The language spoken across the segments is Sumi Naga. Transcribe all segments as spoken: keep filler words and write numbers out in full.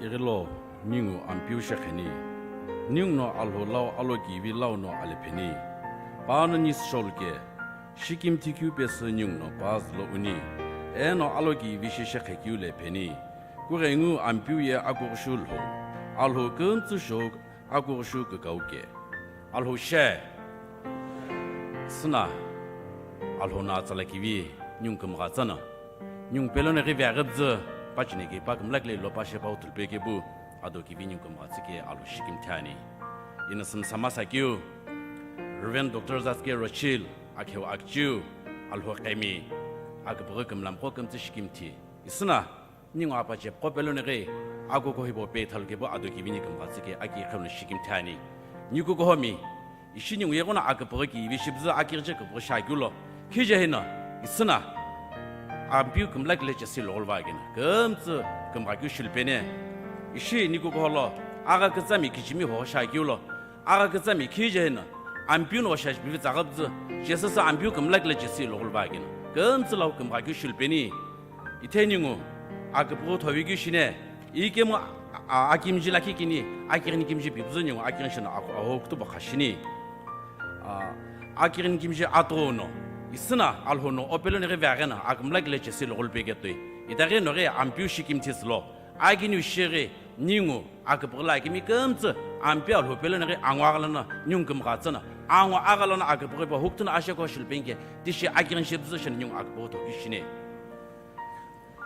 Ighilo ningu Ampeu shekheni, ningu no Alhou lau alokivi lau no alepheni. Pano ni sholke, shikimthi keu pesü ningu no paz lo uni, eno alokivi shi shekhe keu lepheni. Kughengu Ampeu ye akughushu lhou, Alhou kümtsü shou akughushu kükau ke. Alhou she. Süna, Alhou no atsala kivi, ningu kümgha tsana. Ningu peloneghi veghi bzü, pachineke pa kümlakile lo pa shepa utulpe kepu, ado kivi ningu kümgha tsike Alhou shikimthi ani. Ina sümsa masa keu, Reverend Doctor Zatske Rochil, akheu akchiu, Alhou kemi, aküpüghü kümlamqo kümtsü shikimthi. Isüna, ningu apache pqo peloneghi, akuko hipo pe thalu kepu ado kivi ningu kümgha tsike aki khemlo shikimthi ani. Niku kohomi, ishi ningu yeghono aküpüghü kivi shibzü akirje küpüghü shakeu lo. Khije hino, isüna, Ampeu kümlakile chesi loghulva kena, kümtsü kümgha keu shulpeni. Ishi niku koholo, agha kütsami kichimi ho shakeu lo. Agha kütsami khije hino, Ampeu no oshashi pivi tsaghabzü, chesüsü Ampeu kümlakile chesi loghulva kena, kümtsü lau kümgha keu shulpeni. Ithe ningu, aküpüghü thovi keu shine, ikemu a-, a-, akimji lakhi kini, akighini kimji pibzü ningu akighini shino a-, aho kutubo khashini. A, akighini kimji atono, isüna Alhou no o peloneghi veaghena, akümlakile chesi loghulpe ketoi. Itaghi noghi Ampeu shikimthi sülo, akiniu shighi, ningu, aküpüghü lakimi kümtsü, Ampeu Alhou peloneghi angu aghalano, ningu kümgha tsana, angu aghalano aküpüghü pa hukutuna asheko shulpenike, tishi akighini shibzü shino ningu aküpüghü thoki shine.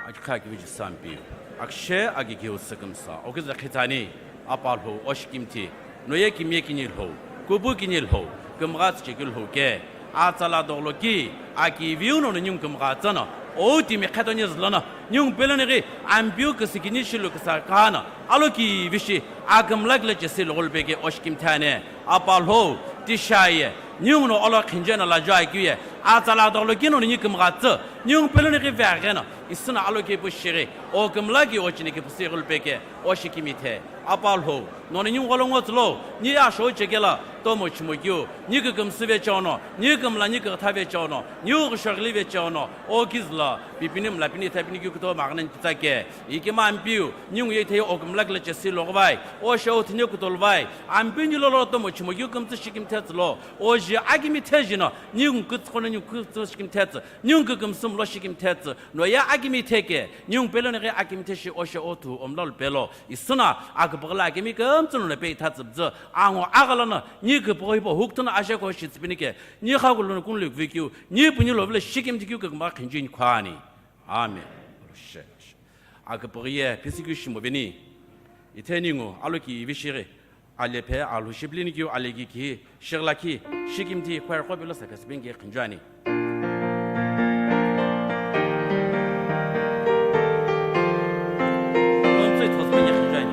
Akikha kivi ji Ampeu, akishe akikeu sükümsa, okizü khitsani, Apa Alhou, o shikimthi, noye kimye kini lhou, kupu kini lhou, kümgha tsüchekeu lhou ke, atsala doglo ki, akiviu nono ningu kümgha tsana, o timi khetoni zülono, ningu peloneghi, Ampeu küsükini shilu küsa kana, alokivi shi, akümlakile chesi loghulpe ke o shikimthi ani. Apa Alhou, tishaye, ningu no olo khinjeno lajo akeu ye, atsala doglo kino ningu kümgha tsü, ningu peloneghi veagheno, isüna alokipu shighi, o kümlaki o chinike pusi ghulpe ke, o shikimithe. Apa Alhou, nono ningu gholo ngo tsülo, ni asho chekela, tomo chimo keu, ni kükümsü vecheono, ni kümla ni kükütha vecheono, ni ughushoghili vecheono, o kizülo, pipini mlapini thapini keu kuto maghanani pitsake, ikemu Ampeu, ningu ye ithehi o kümlakile chesi loghuvai, o sheo thine kutoluvai, Ampeu ni lolo tomo chimo keu kümtsü shikimthe tsülo, o ji akimthe jino, ningu kütsü kono ningu kütsü shikimthe tsü, ningu kükümsü mlo shikimthe tsü, noye akimthe ke, ningu peloneghi akimthe shi o sheo thu omlalu pelo, isüna, aküpüghü lakimi kümtsü nono pe itha tsübzü, angu aghalano, ni küpüghü hipau hukutuna asheko shitsüpinike, ni khakulono kunlu kuvekeu, ni puni lovilo shikimthi keu kükümgha khinjini khwani. Amen. Aküpüghü ye, pisi keu shimoveni. Ithe ningu, alokivi shighi, alephe, Alhou shipilini keu, aleki ki, shighilakhi, shikimthi, choir qo pelo sakasipinike khinjuani. Kümtsü ithosipinike khinjuani.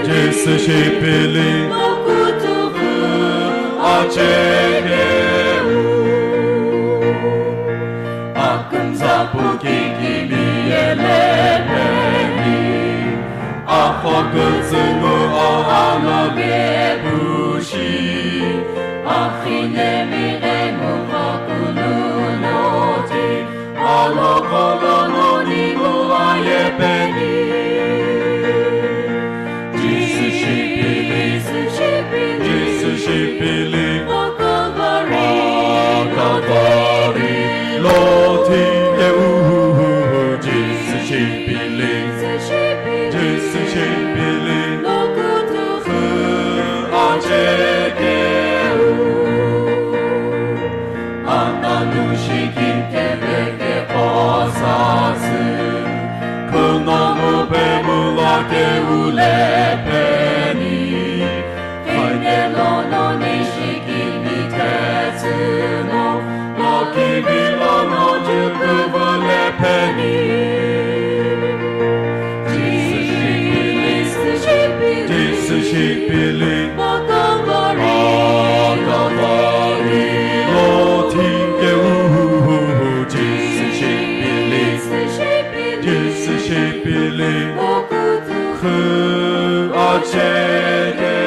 Jisü shipili achekeu. Akümza pu kikimiye lepeni, akho kütsüngu o aloke pushi, akhine mighemu khakulunoti, alokholono ningu ayepeni. Jisü shipili, Jisü shipili, o Calvary, o Calvary lo thikeu. Jisü shipili, Jisü shipili, lo kutufu achekeu. Atanu shikimthi veke qo sasü, khunomu pemu lakeu lepeni. Khine lono ni shikimithetsü no, lokivi lono Shipili, Makavari, Makavari, lo thingkeu, Jisü shipili, Jisü shipili, khu achekeu.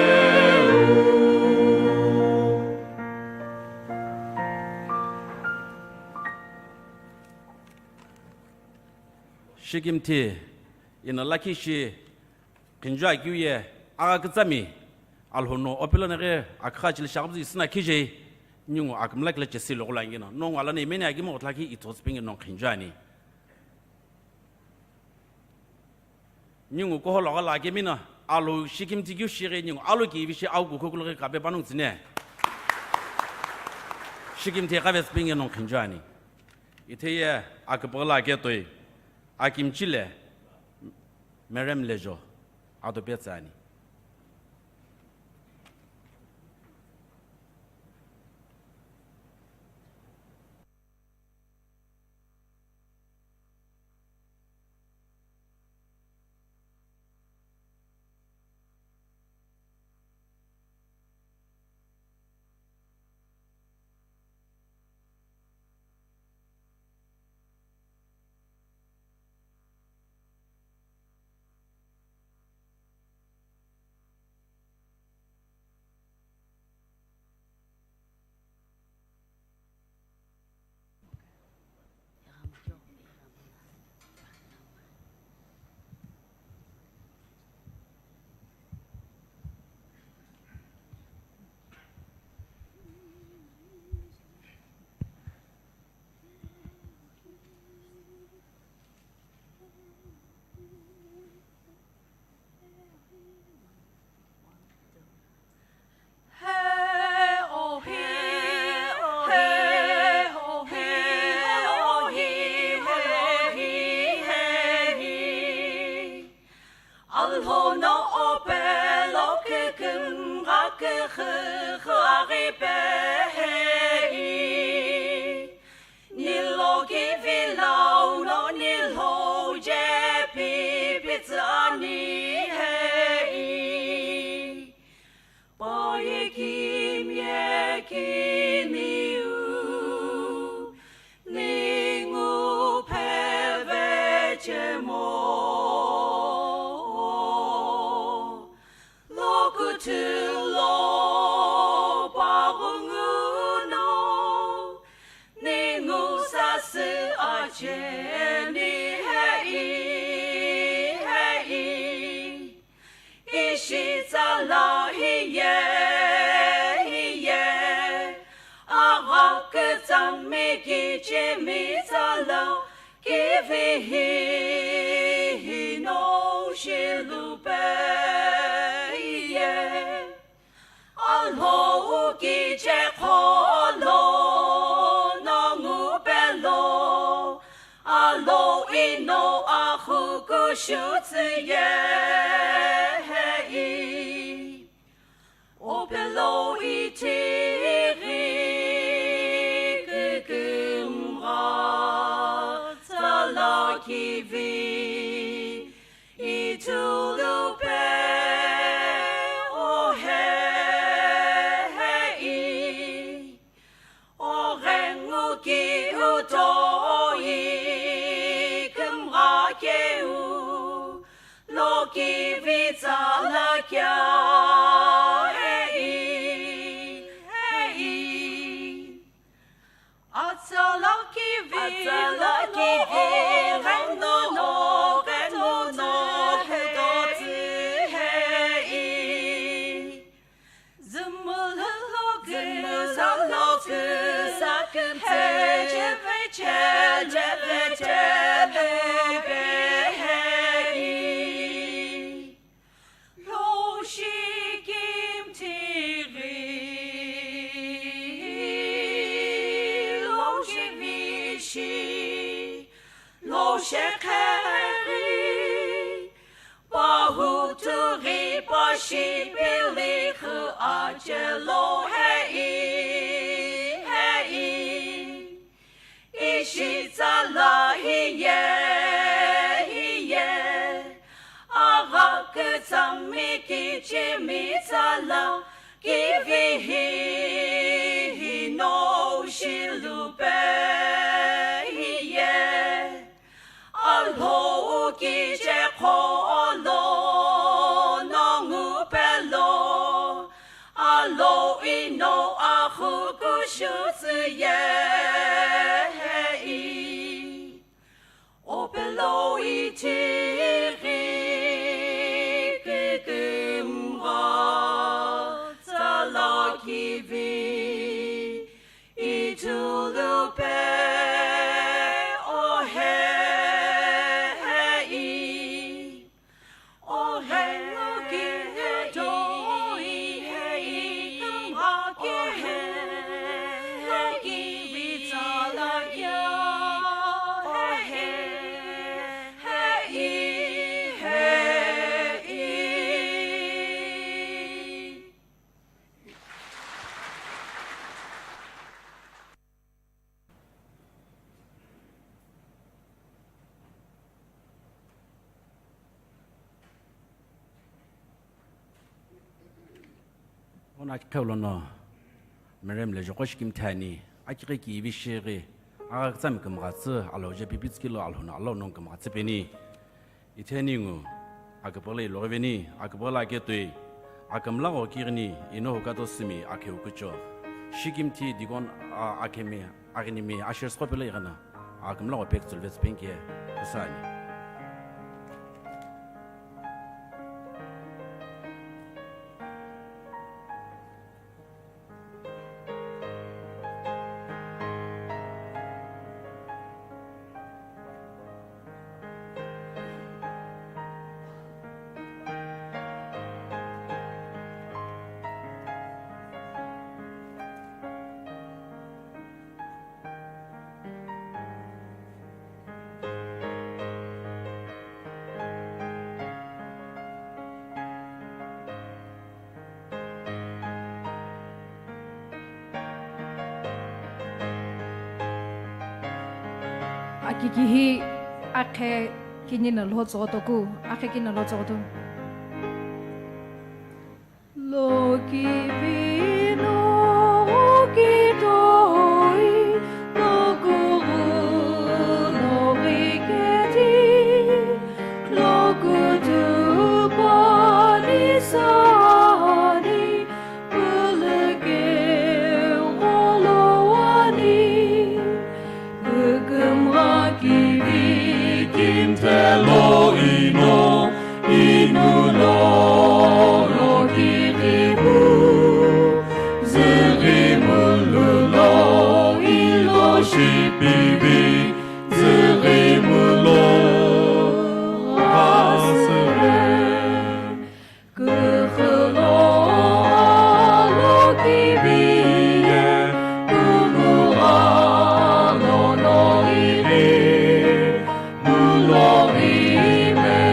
Shikimthi, ino lakhi shi, Khinju akeu ye, agha kütsami, Alhou no opelo naghi akha chili shaghabzi isina khijei, ningu akümla kile chesi loghula ngino, nongu alani imeni aghi mo otlaki ithotsi pingi nongu khinju ani. Ningu koho logha la kemino, Alhou shikimthi keu shighi ningu alo ki ivi shi au kukhu kulughi kape panung tsine. Shikimthi kavesi pingi nongu khinju ani. Ithe ye, aküpüghü la ketoi, akimchi le, Merem lejo, ado petsü ani. Alhou no opelo kükümgha küxüxü aghi pehei. Nilo kivi lau no nilo je pipitsü ani hei. Paye kimye kiniu ningu phevechemo. Lokuthu lo paghungu no ningu sasü acheni hei, hei. Ishi tsala hiye, hiye. Agha kütsami kichimi tsala kivi hi, hi no shilupe hiye. Alhou kiche kholo nongu pelo, Alhou ino akhu kushutsü ye hei. Opelo ithighi kükümgha tsala kivi ithulupe o hei. Oghengu ki utoi kümgha keu lo kivi tsala kea hei, hei. Atsala kivi, atsala kivi, rengno no, rengno no, hei, hei. Zümülü lo kü, zümülü lo kü, sakın te, ceve, ce, ceve, ce, be, be, hei. Lo shikimthi ghi, lo shivishi, lo shekhe ghi, pahuthu ghi, pashipili khu achelo hei, hei. Ishi tsala hiye, hiye. Agha kü Sami kichimi tsala kivihi no shilupe hiye. Alhou kiche kholo no ngupelo, Alhou ino akhu kushutsüye hei. Opelo ithighi kükümgha tsala kivi. Ithulupe ohe hei, ohe hei, ohe hei, ohe hei, ohe hei. Ono aki qheu lono merem le joko shikimthi ani, aki qhi kivi shighi, agha kütsami kümghatsü, Alhou je pipitsü kilo Alhou no Alhou nongu kümghatsü peni. Ithi ningu aküpüla iloghi veni, aküpüla aketui, akümla gho kighini, ino hukato simi akheu kucho. Shikimthi dikon a-, akhemi, aghinimi, ashers qo pelo ighana, akümla gho pek tsulvetsü penke, kusani. Aki kihi akhe kini no lho tsogotoku, akhe kini no lho tsogoto. Loki vino oki toi, lokuru lori keti, lokutu pani sani, puleke rolowani. Kükümgha kivi kimthe lo ino, inu lo lo kiqipu. Züghi mulu lo ilo shipivi, züghi mulu asüre. Kükülo alo kiviye, kümülo no ivi, mülo ime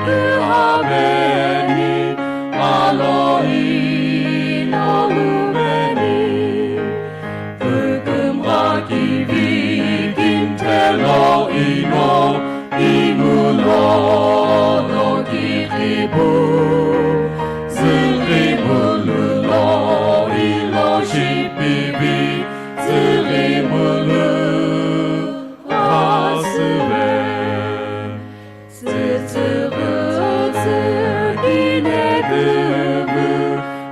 kühaveni, alo ino luveni. Kükümgha kivi kimthe lo ino, inu lo lo kiqipu. Züghi mulu lo ilo shipivi, züghi mulu asüve. Tsütsüghütsü kinetüvü,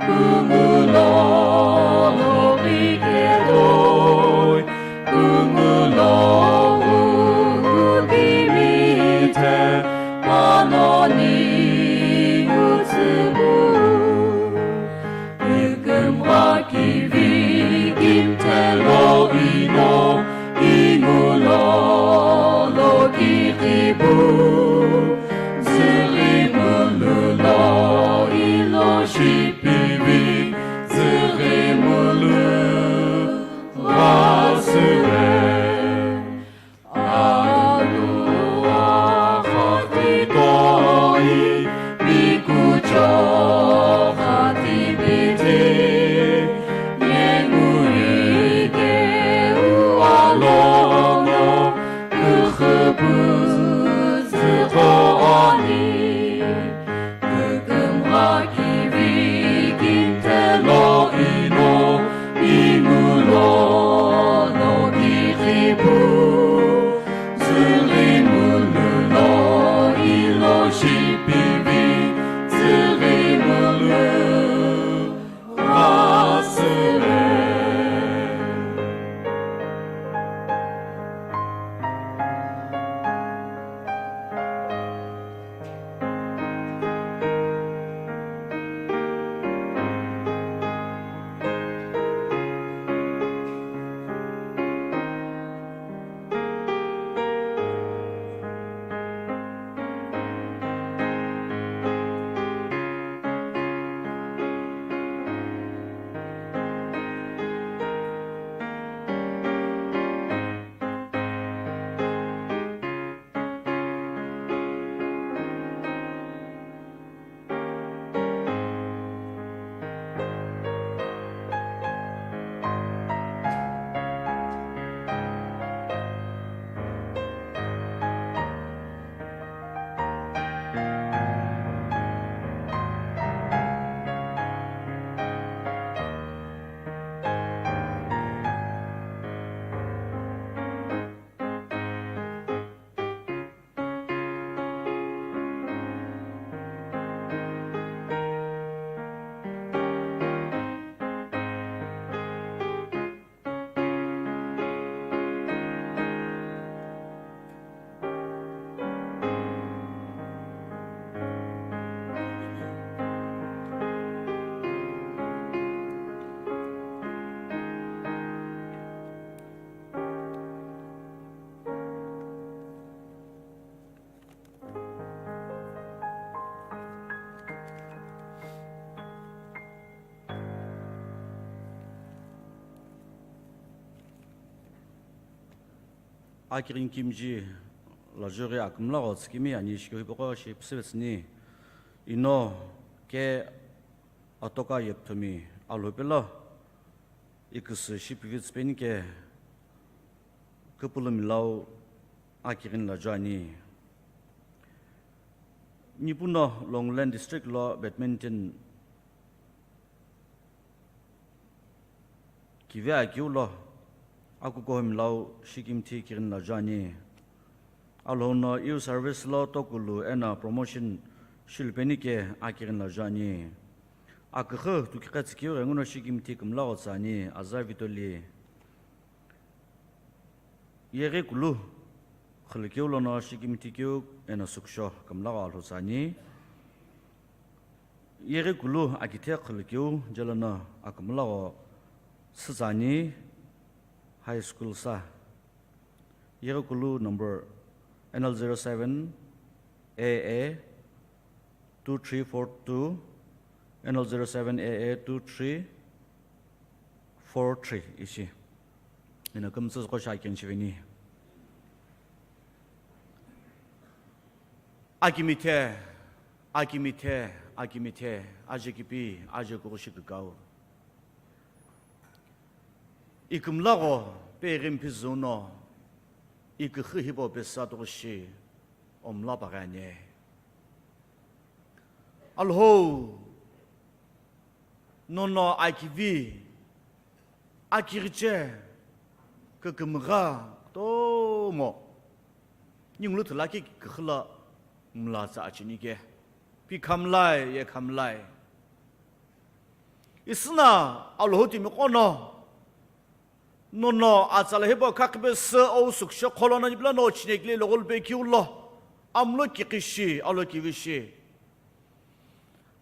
kümülo loki ketoi, kümülo uki mithe, panoni utsümu. Kükümgha kivi kimthe lo ino, inu lo lo kiqipu. Züghi mulu lo ilo shipivi, züghi mulu asüve. Alu akhati toi, mikucho khati biti, yengu ike u alono, küküpü züko ani. Akighini kimiji lajughi akümlagho tsükimi ani shikeu hipaqo shi püsüvetsüni. Ino ke atoka yepthomi Alhou pelo iküsü shipüvitsüpeni ke küpülümilau akighini laju ani. Nipuno Longoland District lo badminton kive akeu lo akukuhoumilau shikimithi kighini laju ani. Alhou no iu service lo tokulu eno promotion shilupeni ke akighini laju ani. Aküxü tukiqhe tsükeu ghenguno shikimithi kümlagho tsü ani, aza Vitoli. Yeghi kulu xülükeu lono shikimithi keu eno sükusho kümlagho Alhou tsü ani. Yeghi kulu akithe xülükeu jelono akümlagho sü tsü ani, high school sa. Yeghi kulu number N L zero seven A A two three four two, N L zero seven A A two three four three ishi. Eno kümtsü züko shi akighini shiveni. Akimithe, akimithe, akimithe, aje kipi, aje kuxu shi kükau. Ikümlagho pe ighi mphizü no, iküxü hipau pesü atoxi shi omla paghi ani. Alhou, nono akivi, akighiche, kükümgha, kutomo, ningu lü thülakhi küxü lo mla tsü acheni ke, pi khamlai, ye khamlai. Isüna Alhou timiqo no, nono atsala hipau khakhipesü ou sükusho qholo no nipilo no chinekile loghulu pe keu lo, amlo kiqishi, alo kivishi.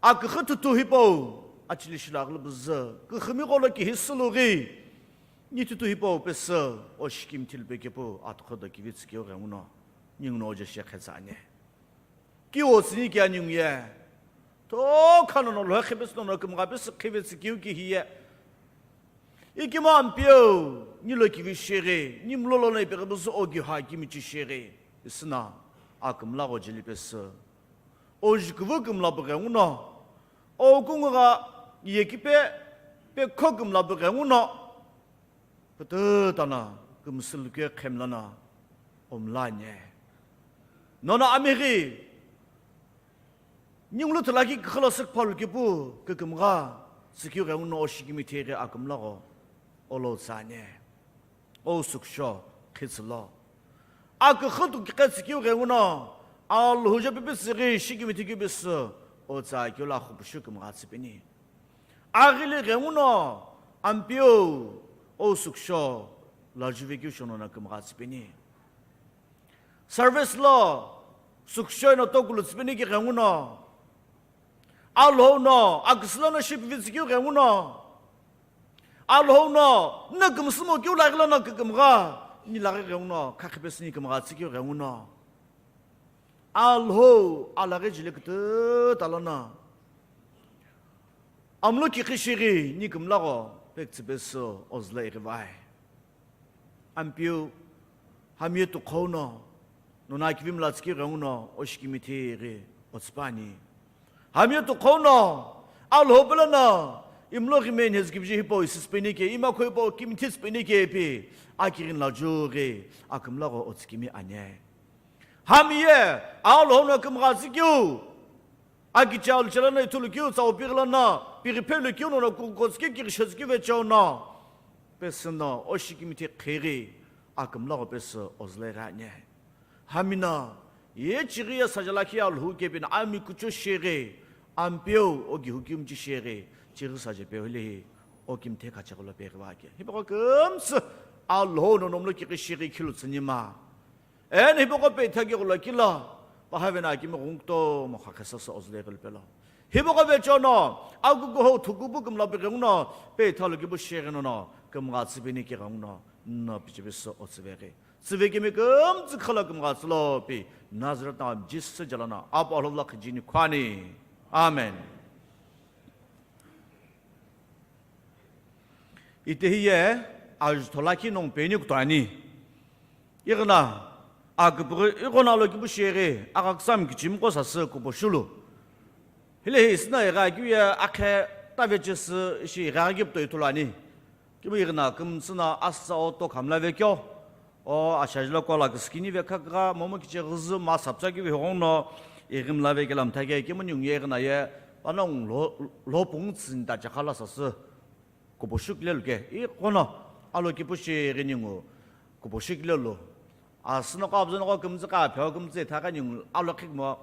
Aküxü thuthu hipau, achili shilo aghulu püzü, küxümi gholo kihi sülughi, ni thuthu hipau pesü, o shikimithi lupe kepu, atughudo kivi tsükeu ghenguno, ninguno oje shekhe tsü ani. Kiu tsüni ke aningu ye. Tokha nono lhokhe pesü nono kümgha pesü khivetsü kiu kihi ye. Ikemu Ampeu, nilo kivi shighi, nimlo lono ipeghi püzü ogiha kimichi shighi. Isüna, akümlagho jeli pesü. Oji küvü kümla püghenguno. Okungu gha yekipe, pe kho kümla püghenguno. Pütütana kümsülukeu khemlana omlani. Nono amighi, ningu lü thülakhi küxü lo sükphalu kipu kükümgha tsükeu ghenguno o shikimithi ghi akümlagho olo tsü ani. O sükusho khitsülo. Aküxü tukiqhe tsükeu ghenguno Alhou je pipitsü ghi shikimithi keu pesü o tsü keu lo axupushu kümgha tsüpeni. Aghili ghenguno Ampeu o sükusho lajuvekeu shono no kümgha tsüpeni. Service lo sükusho eno tokulu tsüpeni ke ghenguno. Alhou no aküsü lono shipüvitsü keu ghenguno. Alhou no nü kümsümo keu laghi lono kükümgha, ni laghi ghenguno, khakhipesü ni kümgha tsükeu ghenguno. Alhou alaghi jeli kütüta lono. Amlo kiqi shighi ni kümlagho pektsü pesü ozülo ighivai. Ampeu, hami ye tuqhou no, nono akivi mla tsükeu ghenguno, o shikimithi ghi otsüpani. Hami ye tuqhou no, Alhou pelo no, imlo ghime nhezü kibiji hipau isüsüpeni ke, imakho hipau kimithi tsüpeni ke ipi, akighini lajughi, akümlagho otsükimi ani. Hami ye, Alhou no kümgha tsükeu, akicha luchela no ithulu keu, tsau pighi lono, pighi phelu keu nono kukutsü keu, kighishetsü keu vecheo no. Pesü no, o shikimithi khighi, akümlagho pesü ozülo ighani. Hami no, ye chighi ye saja lakhi Alhou kepino ami kucho shighi, Ampeu, o gihu kimichi shighi, chighi saja pe huli hi, o kimthe khacha gholo pe ghiva ke. Hipaqo kümsü, Alhou no nomlo kiqi shighi khilu tsüni ma. Eno hipaqo pe ithaghi gholo kilo, pahavena akimi ghungu kutomo kha khesasü ozülo ighilo pelo. Hipaqo vecheo no, akukuhou thukupu kümla püghenguno, pe ithulu kipu shighi nono, kümgha tsüpeni ke ghenguno, no pichipisu otsüveghi. Tsüvekemi kümtsü khala kümgha tsülo pi, Nazareth no Jisü je lono, Apu Alhou lo khijeni khwani. Amen. Itehi ye, ajutho lakhi nongu peni kutoani. Ighono, aküpüghü ighono alokipu shi ighi, aghaküsami kichimiqo sasü kupo shulu. Hilehi isüna ighi akeu ye akhe tavechesü ishi ighi aghi kipto ithulu ani. Kimu ighono kümtsü no asütsa oto khamla vekeo. O ashaji lo kola küsükini vekha kugha, momu kiche ghüzü ma saptsa kivi hoghono ighi mla vekela mthake, kimu ningu ye ighono ye, panongu lo, lo pungtsü nita chakhala sasü. Kupo shukile luke, ighono alokipu shi ighi ningu kupo shukile lu. Asü noqo, abzü noqo, kümtsü ka, pheo kümtsü, ithaghi ningu alokhikümo,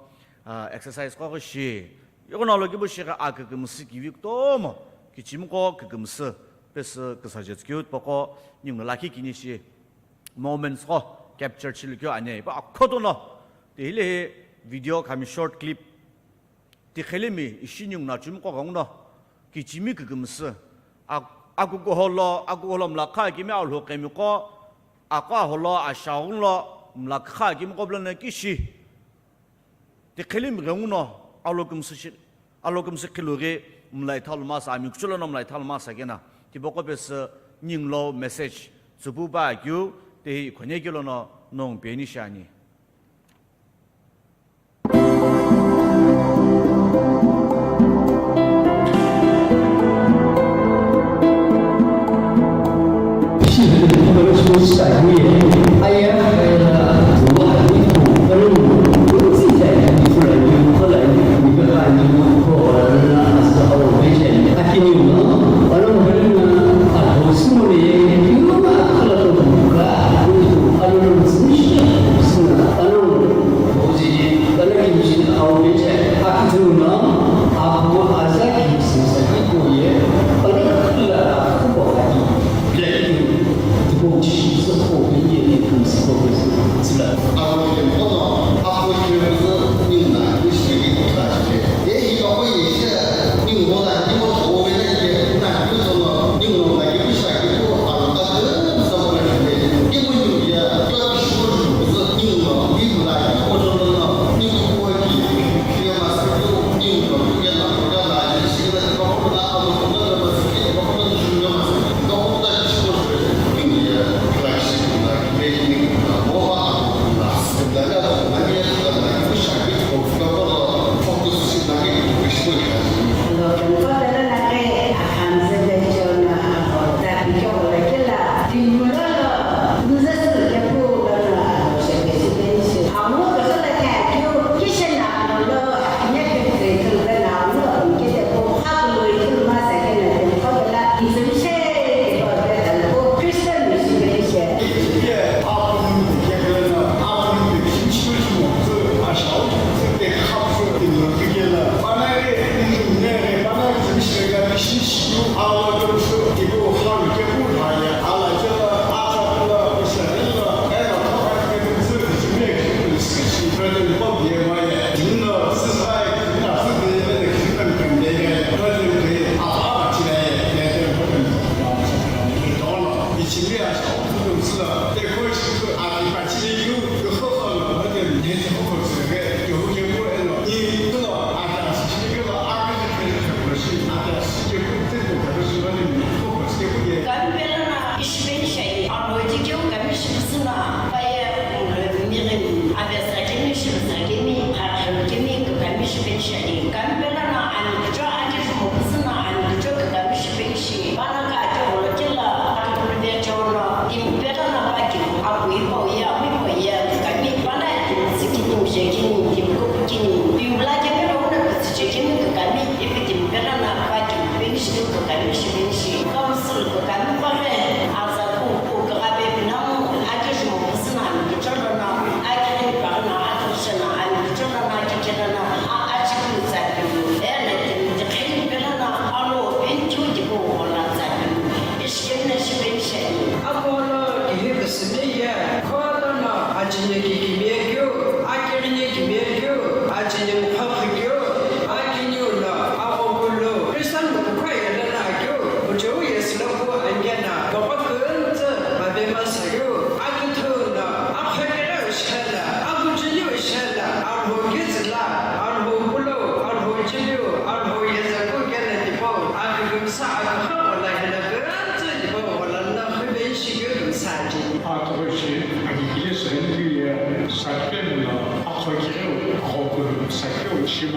ah, exercise qo shi. Ighono alokipu shi ighi akükümsü kivi kutomo, kichimiqo kükümsü, pesü küsaje tsükeu tipaqo ningu lakhi kini shi moments qo capture chilukeu ani, ipa akhotono. Ti hilehi video khami short clip. Tiqhelimi ishi ninguno achimiqo ghenguno kichimi kükümsü. Ak-, akukuholo, akukuholo mlakha kimi alhou qemiqo, aqo aholo ashaghulo mlakha kimiqo bulono kishi. Tiqhelimi ghenguno alokümsü shi, alokümsü qhilu ghi mla ithalu masa, ami kuchulono mla ithalu masa kena. Tipaqo pesü ningulo message tsüpu pa keu, tehi khonye kelono nongu peni shi ani.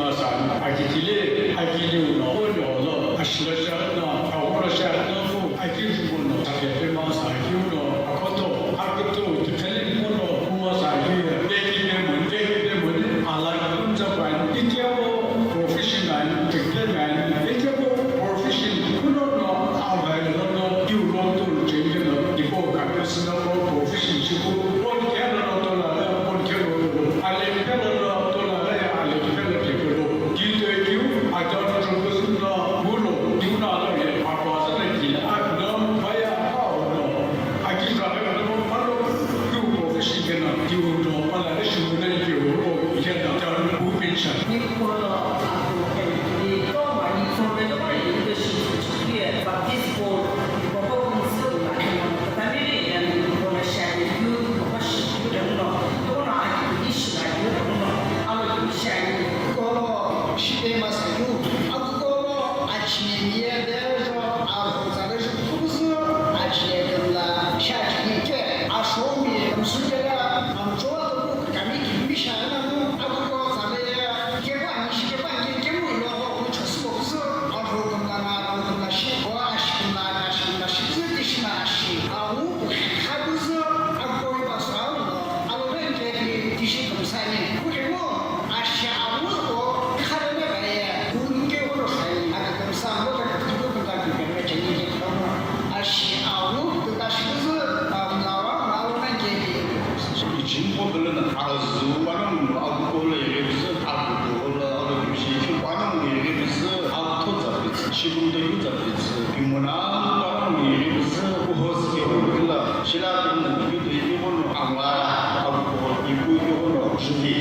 Sa, akitile, akiliu no, olio lo, ashilo shano, auro shano, akijumo no, akepe ma sa, kiu no, akoto, akoto, tikali mo no, kuma sa, kiu, eki pe mo, eki pe mo, ala kunza pa, itiabo, professional, tikpe man, itiabo, profession, kuno no, abai lo no, kiu lo to, change no, ipo ka, personal profession, chiku, on kelo no, to la, on kelo no, ale kelo no, to la, ale kelo, kelo. Kiu to kiu, ato to kusu no, kulo, kiu na lo ye, apo sa na ki, a no, maya, a no. Aki sa no, malo, kiu profession kena, kiu no, mala, le shi na kiu, o, ye na, ta, u pension. Ni ko lo, a ko, ni to ma, ni to me lo, ni to shi, shi, Baptist ko, ko ko kunsu, ma, ni ko, ta me ni, ni ko na sha, ni kiu, ko shi, kiu no, ko na, aki, ni shi, na, kiu no, alo, kiu sha, ni ko lo, shi pe ma sa, kiu, a ko lo, a chi, ni ye, de, jo, a, ko sa, de, jo, ko su, a chi, ye, de, la, sha, chi, ni ke, a, sho, mi, am, su, ke, la, am, jo, a, ko, ka, mi, ki, mi, sha, na, no, a, ko, sa, le, ye, ke, pa, ni, shi, ke, pa, ni, ke, mu, lo, ko, cho, su, lo, ku, su, a, ko, kam, la, na, lo, kam, la, shi, ko, a, shi, kam, la, na, shi, kam, la, shi, ku, su, ti, shi, na, shi, a, u, ku, kha, ku, su, a, ko, i, pa, sa, lo, a, lo, ren, ke, ti, ti, shi, kam, sa, ni, ku, ke, mo, a, shi, a, u, ko, kha, le, na, ba, ye, ku, ni, ke, ko, lo, sa, ni, a, kam, sa, lo, ka, ku, ku, ka, ku, ka, me, che, ni, ke, ko, mo, a, shi, a, u, ku, ta, shi, ku, su, a, la, wa, ma, lo, na, ke, ni, Ichimqo pelo na azu panongu agu kola yeghi püzü, agu kola alo kishi ichimqo panongu yeghi püzü, agu tho za püzü, shigumdo yu za püzü, kimona panongu yeghi püzü, kuhosi yeghi püzü la, shila püzü, yu de yeghi kono angara, agu kola ipu yeghi kono juvi.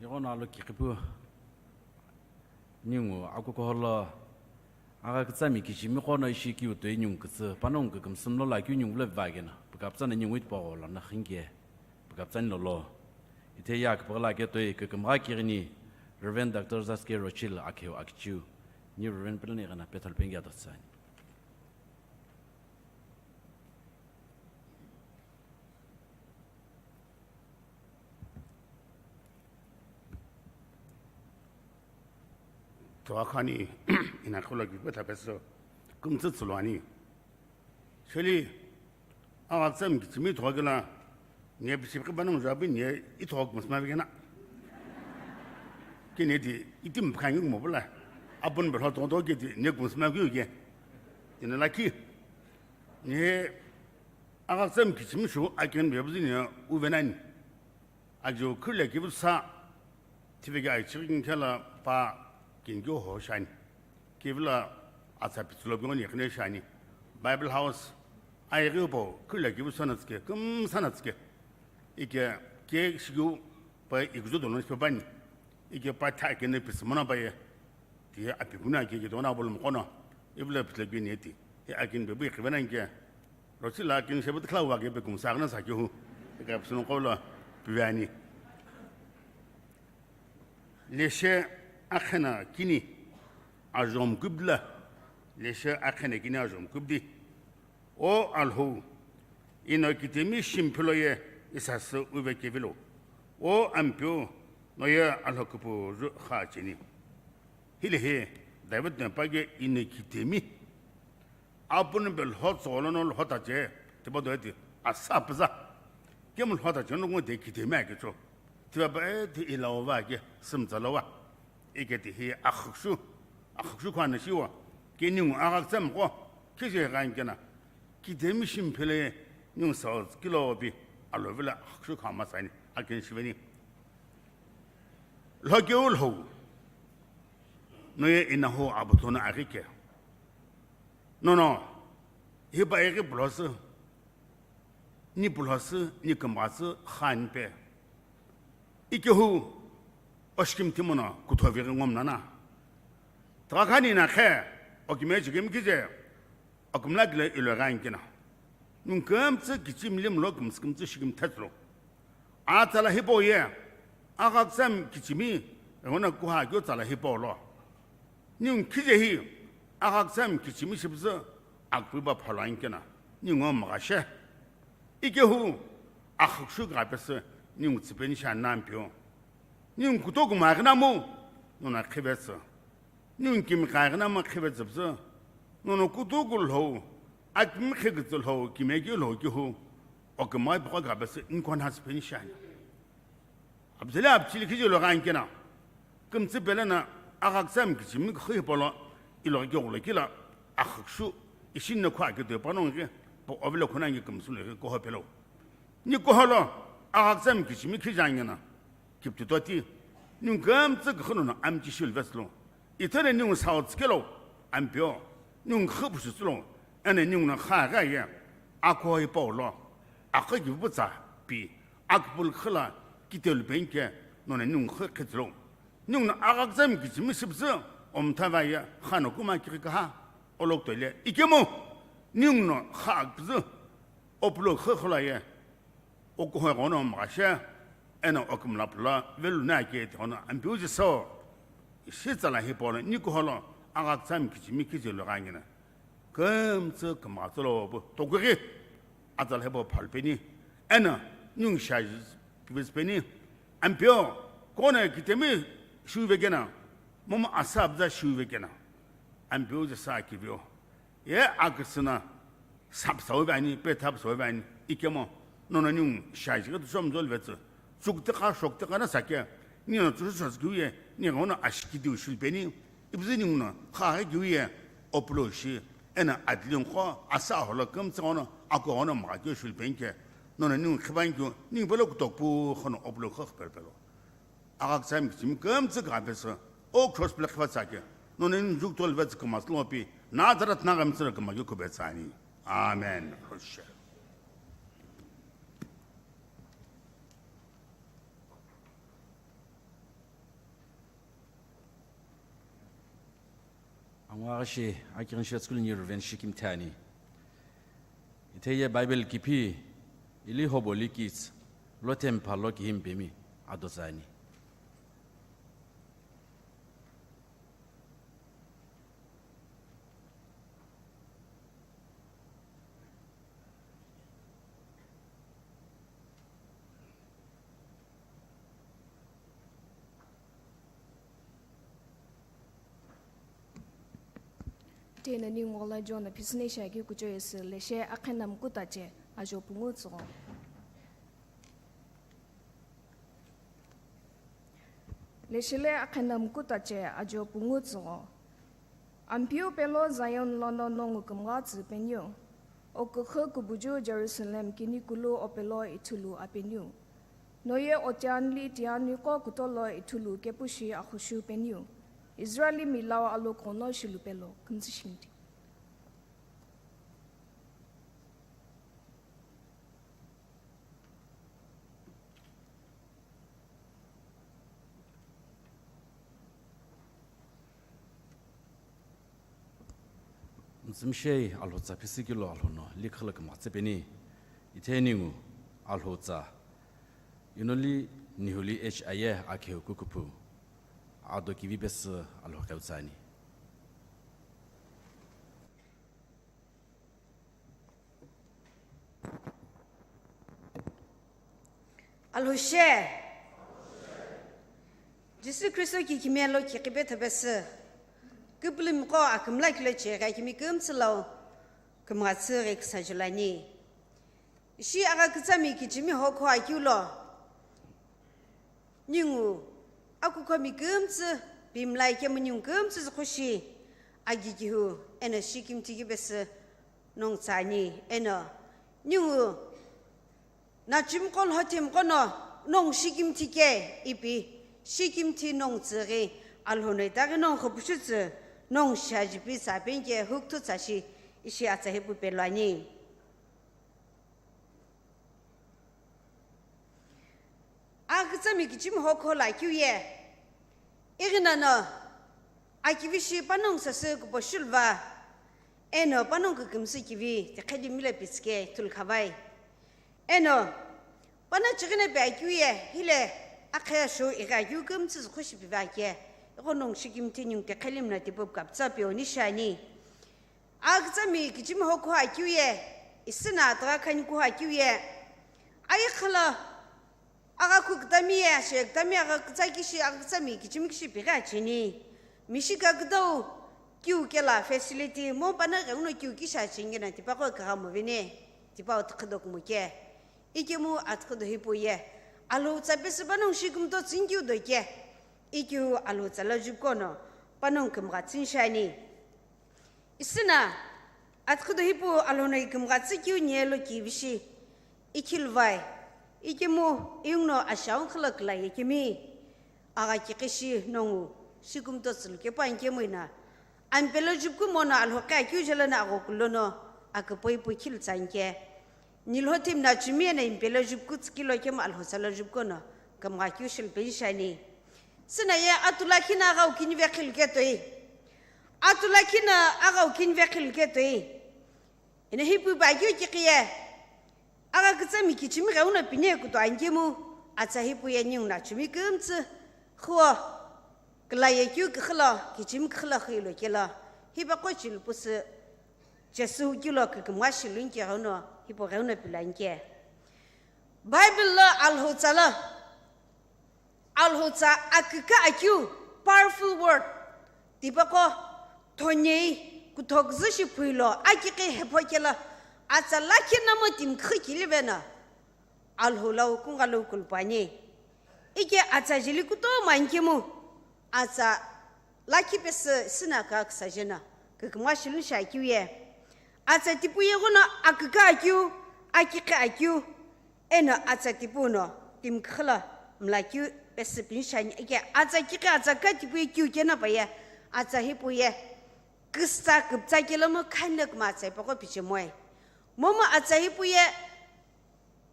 Ighono alo kiqipu ningu akukuholo agha kütsami kichimi qo no ishi kiu toi ningu kütsü panongu kükümsü mlo lakeu ningu vilo vivakeno pükapütsani ningu itipogho lono xinke pükapütsani lolo. Itehi ye aküpüghü lakeu toi kükümgha kighini Reverend Doctor Zaske Rochil akheu akichiu ni Reverend Peleni ighina pethol pengi adotsüani. Togha khani ina khula kipe thapesu kumtsu tsulu ani. Sheli, agha tsam kichimi togha kila, nye pisipi khe banang jabi nye itogha kumsma bi kena. Kene di itim phangi mo bula. Apun belo togha togha ke di nye kumsma ki uke. Ina laki. Nye agha tsam kichimi shu aken be buzini uvenani. Ajo khirle kivusa, tiveki aichighi kela pa kingyo ho shani. Kivila atsa pitsulo bingoni ikhine shani. Bible House, aighi upo, khirle kivusa na tsike, kumsa na tsike. Ike, ke shigu pa ikuzo dono ispebani. Ike pa tha kene pisimona pa ye. Ti apikuna ke ke dona bol mokono. Ibla pitle gini ti. He akin be bu ikhibena ke. Rosi la kin shebe tla wa ke be kumsa na sa ke hu. Ka psun ko lo piani. Leshe akhena kini ajom kubla. Leshe akhena kini ajom kubdi. O Alhou, ino kitemi shimphilo ye isasü uve kevilo. O Ampeu, no ye Alhou kupuzü kha cheni. Hile he, David no page ino kitemi. Apun be lho tsolo no lho ta che, tiba do eti, asa pza. Kem lho ta che no ngu de kitemi ake cho. Tiba ba eti ilawa ke, simza lawa. Iketi hi akhükshu, akhükshu khana shiwa, ke ningu agha tsam ko, kije ghan kena, kitemi shimphele ningu sal kilo bi, alo vela akhükshu khama sani, aken shiveni. Lhoke ulho, no ye inaho abutona agike. No, no, hi ba ege blosu, Ni pulhasü, ni kümbatsü, khanpe. Ikehu, oshkim timono, kuthovighi ngomnana. Trakani na khe, okime chikim kije, okumla gile ilo ghankina. Nung kümtsü kichim limlo kümtsü kümtsü shikim thetslo. Atsala hipo ye, aghaksam kichimi, ehona kuha kyo tsala hipo lo. Ningu khijehi, aghaksam kichimi shipüzü, akpüba phalo ankena, ningu mghashe. Ikehu, akhükshu ghapesü, ningu tsipeni sha nampio. Ningu kutoku maghinamu, nona khivetsü. Ningu kimi kaghinama khivetsüpüzü, nona kutoku lhou, akimi khigitsü lhou, kimeki lhou kihu, okimai pokho ghapesü, ningu kona tsipeni shani. Abzeli abchili khiji lo ghankena. Kümtsü pele na aghaksam kichimi khi polo ilo kighulo kila akhükshu ishin na khua kito panong ke po ovelo khona ngi kümsü lo ke koho pelo. Ni koholo aghaksam kichimi khijangena. Kipti toti. Ni kümtsü khunu na amchi shil veslo. Ithene ningu sao tsikelo, ampio, ningu khüpushu tsilo, ene ningu na kha gha ye, akoi paulo, akha ki vutsa pi, akpul khila, kitelu penke, nona ningu khe khetsilo. Ningu na aghaksam kichimi shipüzü, omtha va ye, khano kuma ki kaha, olok toile, ikemo, ningu na kha akpüzü, opulo khe khola ye, Okuhoi ghono mghashe, eno okimla pula, velu na ke te ghono ampiu jiso. Ishi tsala hipolo, ni kuholo, aghaksam kichimi kichilo ghangina. Kümtsü kümtsü lo bu, tokughi, atsala hipo phalpeni, eno, nyungsha peni, ampio, kone kitemi shuve kena, momo asabza shuve kena. Ampiu jisa kivio. Ye akisina sapsau vani, pethapsau vani, ikemo, nono ningu shaji ka tusom zol vetsu. Tsuktika, shoktika na sake, nino tsusu sasku ye, ni ghono ashiki diu shilpeni, ibzi ningu no, kha kiu ye, opulo shi, ena adlin kho, asa holo kümtsa ghono, ako ghono maka kiu shilpenke, nono ningu khiban kiu, ningu belo kutokpu, ghono opulo kho khpelpelo. Aghaksam kichimi kümtsü kha pesü, o cross pile khiva tsake, none njuk tol vetsü kümtsü lopi, Nazareth na kümtsü kümtsü kubetsani. Amen. Roshe. Angwa shi, akirin shi tskul ni revenge shi kimthani. Itheye Bible kipi, ili hobo likits, lo tempa lo kihim pemi, adozani. Tena ningu ghola John phisüne shiakeu kuchou yesü leshe akhena mkutache ajo pungu tsügho. Leshele akhena mkutache ajo pungu tsügho. Ampeu pelo Zion lono nongu kümgha tsü peniu. O kükhü kubuju Jerusalem kinikulu o pelo ithulu apeniu. Noye otianli tianiko kutolo ithulu kepushi axushu peniu. Israelimi lao alo kono shilu pelo kümtsü shimti. Mtsümishei Alhou tsa phisükilo Alhou no likha lo kümgha tsü peni. Itheni ngu Alhou tsa. Inoli nihuli H I A akhiu kukuphu. Ado kivi pesü Alhou keu tsani. Alhou she. Jisü Kristo ki kimelo ki kibe thapesü. Küpülümi qo akümla kilo che gha kimi kümtsü lo kümgha tsü ghi küsa julani. Ishi agha kütsami kichimi hokho akeu lo. Ningu akukhomi kümtsü pimlai kemu ningu kümtsü zükhushi agigihu eno shikimthi kibesü nongu tsani eno ningu nachimqo lhothimqo no nongu shikimthi ke ipi shikimthi nongu tsüghi Alhou no itaghi nongu khopushütsü nongu shiajipi tsa penke hukuthu tsashi ishi atsa hipu peluani. Agha kütsami kichimi hokho lo akeu ye. Ighi nono akivishi panongu sasü kuposhulva. Eno panongu kükümsü kivi tiqhedimilo pitsike thulukhavai. Eno pana chighine pe akeu ye hile akhaya shou ighi akeu kümtsü zükhushi pive ake. Igho nongu shikimthi ningu tiqhelimno tipupu kaptsa peoni shiani. Agha kütsami kichimi hokho akeu ye, isina atagha khani kuho akeu ye. Ayikhala agha khu kütami ye, ashe kütami agha kütsa kishi agha kütsami kichimi kishi pighi acheni. Mishika küdau kiu kela facility mo pana ghenguno kiu kishi acheni kena tipaqo kagha movene, tipau tükhüdo kumo ke. Ikemu atükhüdo hipu ye, Alhou tsa pesü panongu shikimtho tsüni kiu do ke. Ikeu Alhou tsa lo jupuqo no panongu kümgha tsüni shiani. Isina, atükhüdo hipu Alhou no ikümgha tsü kiu nyelo kivishi, ikhilvai, ikemu iungno ashaung khilo kila yekemi, agha kiqishi nongu, shikumto tsülu kepu ankemu ina, ampelo jupuku mono Alhou qhi akeu jelo no aghokulo no, aküpoi pu khilu tsanke. Nilhothim nachumi eno impelo jupuku tsükilo kemu Alhou tsa lo jupuqo no, kümgha keu shilu penshani. Süna ye atu lakhi no aghau kini vekhilu ketoi. Atu lakhi no aghau kini vekhilu ketoi. Eno hipu pa keu kiqi ye. Agha kütsami kichimi ghenguno pine kuto ankemu. Atsa hipu ye ningu nachumi kümtsü. Khuo. Kila ye keu küxülo, kichimi küxülo xilo kelo. Hipaqo chilu pusü. Jesu kilo kükümgha shilu nike ghenguno, hipu ghenguno pilu anke. Bible lo Alhou tsa lo. Alhou tsa akükha akeu, powerful word. Tipaqo thonei, kuthoküzü shi phuilo, akiqi hepho kelo, atsa lakhi no mo timi küxü kili veno. Alhou lau kungalo kulpani. Ike atsa jeli kutomo ankemu. Atsa lakhi pesü süna ka küsa jeno. Kükümgha shilu shi akeu ye. Atsa tipu ye ghono akükha akeu, akikhi akeu. Eno atsa tipu no timi küxülo mla keu pesü pinshani. Ike atsa kikhi atsa kha tipu ye keu keno pa ye. Atsa hipu ye. Küsa küptsa kelo mo khani lo küma atsa hipaqo pichemoe. Momu atsa hipu ye.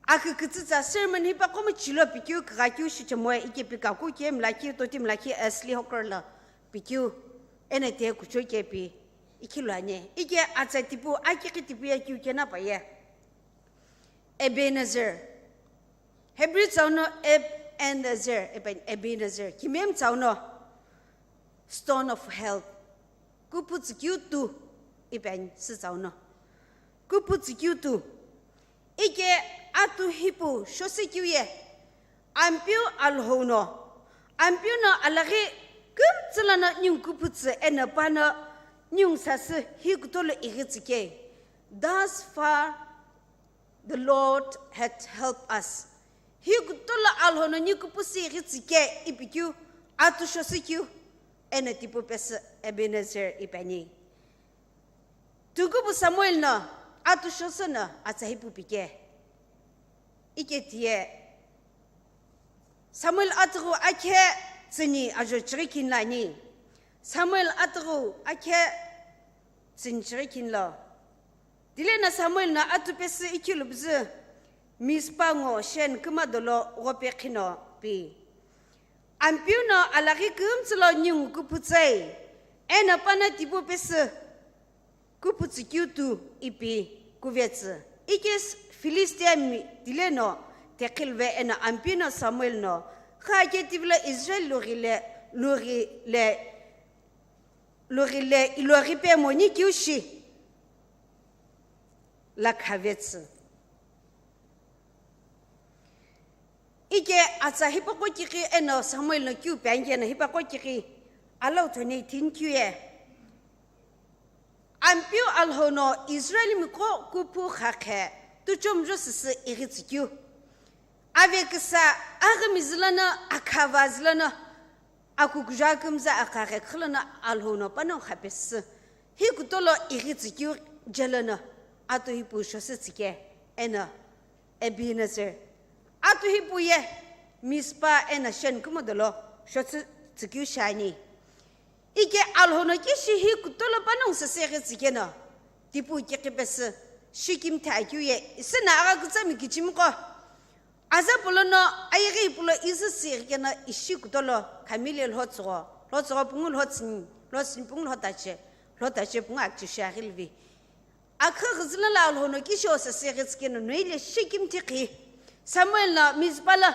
Akükütsü tsa sermon hipaqo mo chilo pikeu, kükha keu shichemoe, ike pikaku ke mlakhi, toti mlakhi, Ashley Hawker lo pikeu, eno te kucho ke pi, ikhilu ane. Ike atsa tipu, akikhi tipu ye keu keno pa ye. Ebenezer. Hebrew tsau no Eb and Ezer, Eben-, Ebenezer. Kimem tsau no Stone of Help. Kupu tsükeu tu, ipen sü tsau no. Kupu tsükeu tu. Ike atu hipu shosü keu ye. Ampeu Alhou no. Ampeu no alaghi kümtsü lono ningu kupu tsü eno pano Ningu sasü hi kutolo ighitsike. Thus far the Lord had helped us. Hi kutolo Alhou no ni kupusi ighitsike ipikeu, atushosikeu, eno tipu pesü Ebenezer ipeni. Tukupu Samuel no atushoso no atsa hipu pike. Ike tiye Samuel atughu akhe tsüni ajo chighi kini lani. Samuel atughu akhe tsüni chighi kini lo. Tile no Samuel no atu pesü ikhilu püzü Mizpa ngo Shen kuma dolo ghope khino pi. Ampeu no alaghi kümtsü lo ningu kuputsei, eno pano tipu pesü kuputsü keu tu ipi kuvetsü. Ike Philistia mi tile no tekhilve eno Ampeu no Samuel no, kha ake tivilo Israel lughile, lughile, lughile iloghi pe moni keu shi lakhavetsü. Ike atsa hipaqo kighi eno Samuel no keu pe anke no hipaqo kighi alau thonei thin keu ye. Ampeu Alhou no Israel miqo kupu khakhe tuchomjo süsü ighitsükeu. Aveküsa aghimi zülono, akhava zülono, akukuja kümza akhaghe khülono Alhou no pano khapesü. Hi kutolo ighitsükeu jelono atu hipu shosütsüke eno Ebenezer. Atu hipu ye Mizpa eno Shen kuma dolo shosütsükeu shiani. Ike Alhou no kishi hi kutolo panongu seseghi tsikeno, tipu kiqi pesü, Shikim the akeu ye, isü no agha kütsami kichimiqo. Aza polo no ayeghi pulo isü sighi keno ishi kutolo, khamile lhotsügho, lhotsügho pungu lhotsüni, lhotsüni pungu lhotache, lhotache pungu akichishi aghilivi. Akha ghüzüla la Alhou no kishi oseseghi tsikeno noile Shikim thikhi. Samuel no Mizpa lo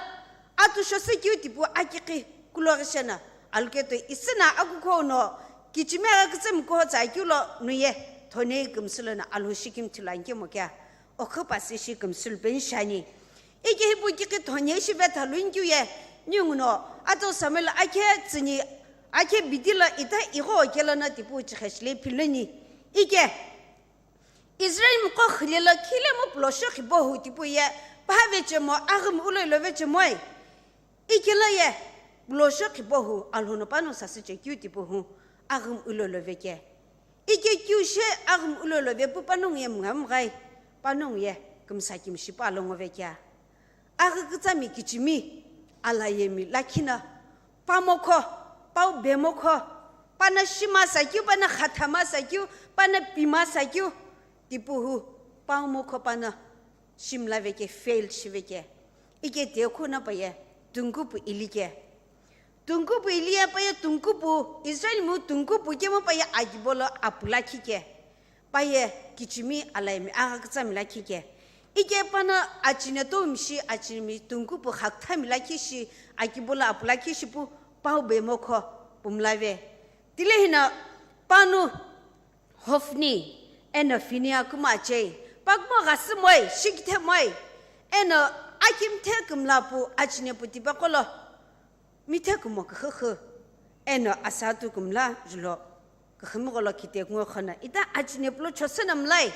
atu shosükeu tipu akikhi kuloghi sheno, aluketo isü no akukhou no kichimi agha kütsami kuho tsa akeu lo nuye thonei kümsü lono Alhou Shikim thilu ankemo kea, okhu pasi shi kümsü lu peni shiani. Ike hipu kikhi thonei shi vetha lunkeu ye, ningu no atu Samuel akhe tsüni, akhe bidi lo ita igho kelo no tipu chigheshi le philoni. Ike Israel miqo khile lo khile mu pulosho khibo hu tipu ye, paha vechemo, aghimi ulo ilo vechemoi. Ikelo ye pulosho khibo hu Alhou no pano sasü chekeu tipu hu aghimi ulo ilo veke. Ike keu she aghimi ulo ilo vepu panongu ye mngamghai, panongu ye kümsa kimishi pa longo vekea. Aghi kütsami kichimi alayemi lakhi no, pamokho, pau bemokho, pano shima sakeu, pano khathama sakeu, pano pima sakeu, tipu hu, pau mokho pano shimla veke, fail shiveke. Ike tekhu no paye, tungkupu ilike. Tungkupu iliye paye tungkupu, Israel mu tungkupu kemo paye akibo lo apu lakhi ke. Paye kichimi alayemi agha kütsami lakhi ke. Ike pano achine tomishi achinemi tungkupu khakthami lakhi shi akibo lo apu lakhi shi pu pau bemokho pumlave. Tile hino panu Hofni eno Finia kuma achei, pakumo ghasümoi, shikithemoi, eno akimthe kümla pu achine pu tipaqo lo mithe kumo küxüxü, eno asatu kümla julo küxümügholo khitekungoi khono ita achine pulo chosüno mlai,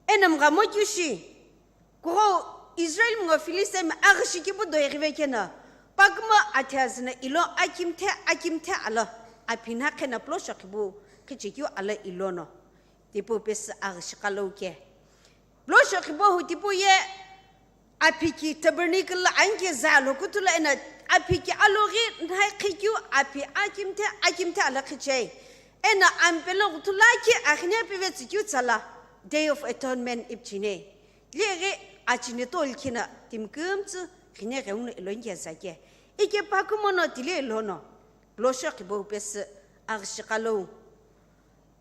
eno mghamo keu shi, kughou Israel ngo Philistia mi aghi shikipu do ighive keno, pakumo athe azüno ilo akimthe, akimthe alo, aphi na kheno pulosho khibu khichekeu alo ilono. Tipu pesü aghi shiqalouke. Pulosho khibo hu tipu ye, aphi ki tabernacle lo anke za lo kutulo eno, aphi ki aloghi nhai khikeu, aphi akimthe, akimthe alo khichei. Eno ampelo ghuthu lakhi aghine pivetsükeu tsala, Day of Atonement ipichine. Lighi achine toli khino timi kümtsü ghine gheuno ilo nge zake. Ike pakumo no tile ilono, pulosho khibo pesü aghi shiqalou.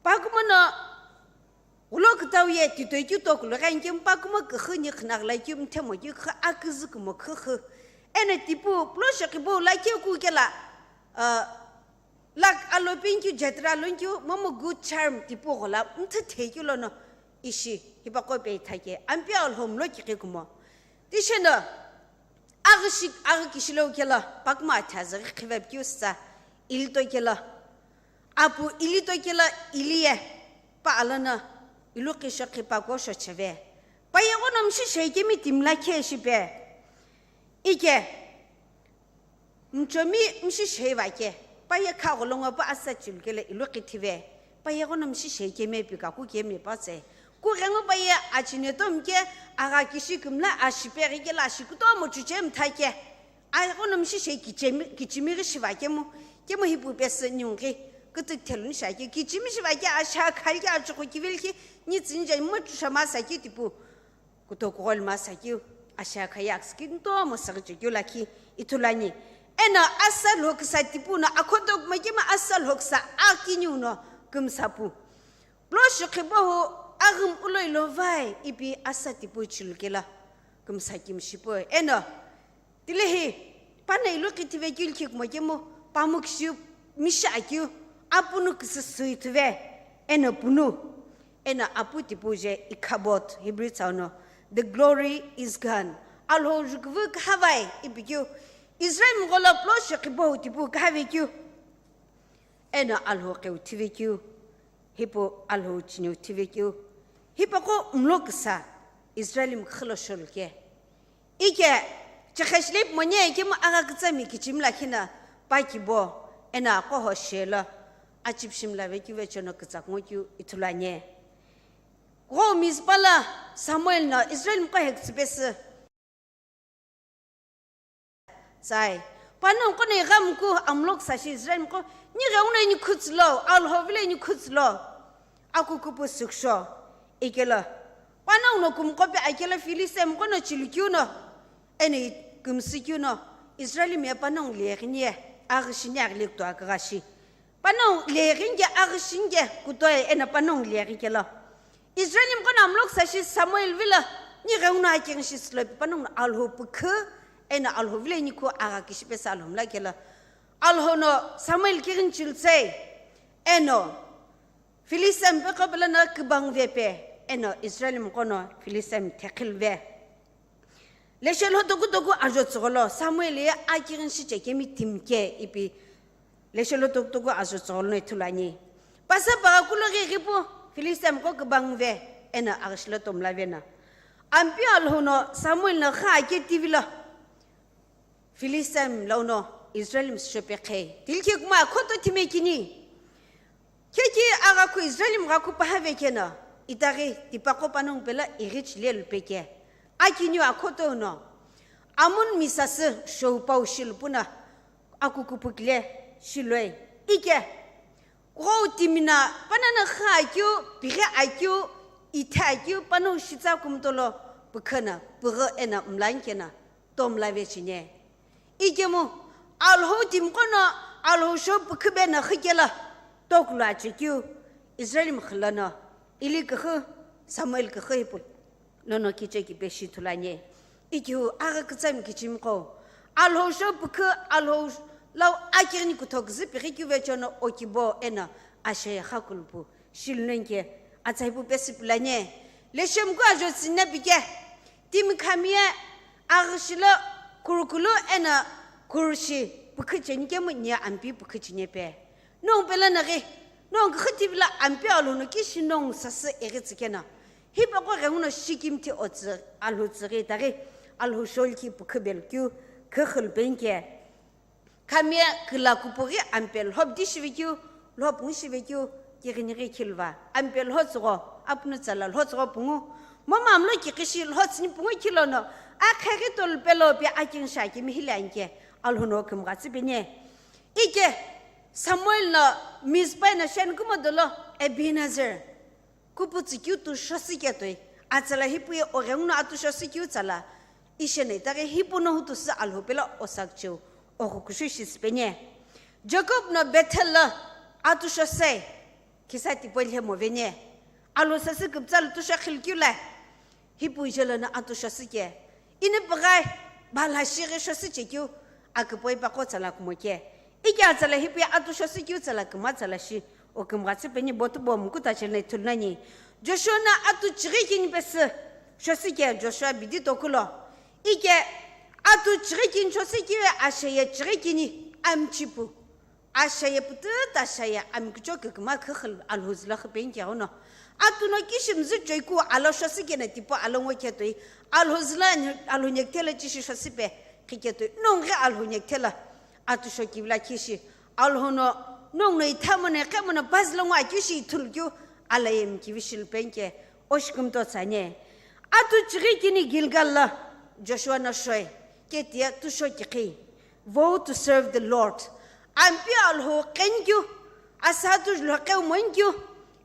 Pakumo no ghulo kütau ye titoi keu toku lo ghenke pakumo küxü ni khünaghi la keu mthemo keu khü aküzü kumo khüxü. Eno tipu pulosho khibo la keu ku kela, ah, luck alo pin keu, jetra lon keu, momu good charm tipu ghola mthü thei keu lono ishi hipaqo pe ithake, Ampeu Alhou mlo kighi kumo. Tisheno, aghi shi, aghi kishilo kelo, pakumo athe azüghi khive keu sitsa, ilito kelo. Apu ili tokela iliye pa alana ilu qisho qhipa ko shocheve. Pa yeghono mshi sheikemi timla khe shipe. Ike mchomi mshi sheiva ke. Pa ye kha gholongo pa asa chilukela ilu qithive. Pa yeghono mshi sheikemi pika ku kemi pa tse. Ku rengo pa ye achine to mke aga kishi kumla ashipe rikela ashikuto mo chuche mthake. Ai, kono mshi shei kichimi, kichimi ghi shiva kemu, kemu hipu pesi nyunghi, kutu thelu ni shaki, kichimi shiva ki asha khali ki achuku kivilki, ni tsinja mutu shama saki tipu, kuto kugol ma saki, asha khayak skin to mo sagi chukyu laki, itulani. Ena asa loksa tipu na, akoto makima asa loksa akini uno, kumsapu. Plo shikhibo hu, agum ulo ilo vai, ipi asa tipu chilukela, kumsa kimshipo. Ena, Tilehi, pana ilu qithive keu likhi kumo kemu, pamu kishiu, misha akiu, apunu kisisui thuve, ena punu, ena apu tipu je ikhabot, Hebrew tsauno, the glory is gone. Alhou jukuvu kahavai, ipi keu, Israel mgolo plo shekhibo tipu kahave keu, ena Alhou keu thive keu, hipu Alhou chiniu thive keu, hipa ko mlo kisa, Israel mkhilo sholuke. Ike, chekheshi le pimo nye kemu agha kütsami kichimi lakhi na pa kibo, ena aqo ho shelo, achipshim la vekeu vechono kütsak ngo keu ithulu anye. Gho Mizpa la Samuel no Israel mqo he kütsüpesü. Sai, panongu qo no ighamku amlo küsashi Israel mqo, ni ghenguno ini khutsulo, Alhou vile ini khutsulo. Akukupu süksho, ikelo. Panongu no kumqope akelo Filistia mqo no chilukeu no, eno i-, kumsükeu no, Israel mi panongu leghini ye, aghishini aghile kuto akaghashi. Panongu leghini ke aghishini ke kuto e, eno panongu leghi kelo. Israel mqo no amlo küsashi Samuel vilo, ni ghenguno akighishi sülo pi panongu no Alhou pukhu, eno Alhou vile ini khu agha kishi pesa Alhou mla kelo. Alhou no Samuel kighini chilsei, eno, Filistia mpeqo pelo no kübang vepe, eno Israel mqo no Filistia mthekhil ve. Leshe lo toku toku ajo tsügholo, Samuel ye akighini shiche kemi timke ipi. Leshe lo toku toku ajo tsügholo no ithulu ani. Pasa paga kulo ghi ghipu, Filistia mqo kübang ve, eno aghishilo tomla vena. Ampi Alhou no Samuel no kha ake tivilo. Filistia mlauno Israel mshope khe. Tilkhe kuma khoto thime kini. Kheki agha khu Israel mgha khu pahave kena. Itaghi tipaqo panongu pela ighi chile lupeke. Akiniu akhoto no. Amun misasü shou pau shilupuna. Akukupukile shiloi. Ike. Ghou timina, panana kha akeu, pighe akeu, ithe akeu, panongu shitsa kumtolo, pukhana, pugho ena mlankena, tomla vechine. Ikemu, Alhou timqono, Alhou sho pukhubena khikela, toklo achekeu, Israel mkhilano, ili kukhu, Samuel kukhu ipu. Nono kicheki peshi thulanye. Ikiu agha kütsami kichimiqo. Alhou sho pukhu, Alhou lau akighini kuthoküzü pighi kiuvechono okibo eno ashe khakulupu. Shilunenke atsaipu pesi pulanye. Leshem ku ajo tsinna pike. Timi khamiye aghishilo kurukulu eno kurushi pukhu chenikemu nia ampi pukhu chinyepe. Nongu pela naghi, nongu khuthivila ampi Alhou no kishi nongu sasü eghi tsükena. Hipaqo ghenguno shikimthi otsü Alhou tsüghi taghi, Alhou sholki pukhu belkeu, khukhul penke. Khamye kila kupughi ampe lhop dishivikeu, lhop ngushivekeu, kighinighi khilva. Ampe lhotsügho, apunu tsala lhotsügho pungu. Mama amlo kikishi lhotsüni pungu khilono, akheghi tolu pelo pe aking shakimi hile anke, Alhou no kümgha tsüpeni. Ike Samuel no Mizpa eno sheni kumo dolo Ebenezer. Kupu tsükeu tu shosü ketoi. Atsala hipu ye oghenguno atu shosü keu tsala. Isheno itaghi hipu no hutu sü Alhou pelo osakcheu. Oghukushu shisipeni. Jacob no Bethel lo atu shosü. Kisa tipau lhe moveni. Alhou sasü küpütsa lo tu shokhilkeu la. Hipu jelo no atu shosü ke. Ini püghai, bala shighi shosü chekeu, akipoi paqo tsala kumo ke. Ike atsala hipu ye atu shosü keu tsala kümgha tsala shi, okümgha tsüpeni botu bo mukuta chele ithulu nani. Joshua no atu chighi kini pesü, shosü ke Joshua bidi tokulo. Ike atu chighi kini shosü keu ye ashe ye chighi kini amchipu. Ashaye pututa ashaye amikucho küküma khükhül Alhou zülo khipeni keghuno. Atuno kishimzü choiku alo shosükeno tipau alo ngo khe toi. Alhou zülo ani, Alhou nyekthelo chishi shosüpe khike toi. Nonghi Alhou nyekthelo atu shokivi lakhi shi. Alhou no nongno ithamono, khemono, pazülo ngo akeu shi ithulu keu, alaye mikivi shilupeni ke, oshikümto tsüani. Atu chighi kini Gilgal lo Joshua no shoi, ketiye tusho kikhi. Vow to serve the Lord. Ampeu Alhou qenikeu, asatu lhoqeu monikeu,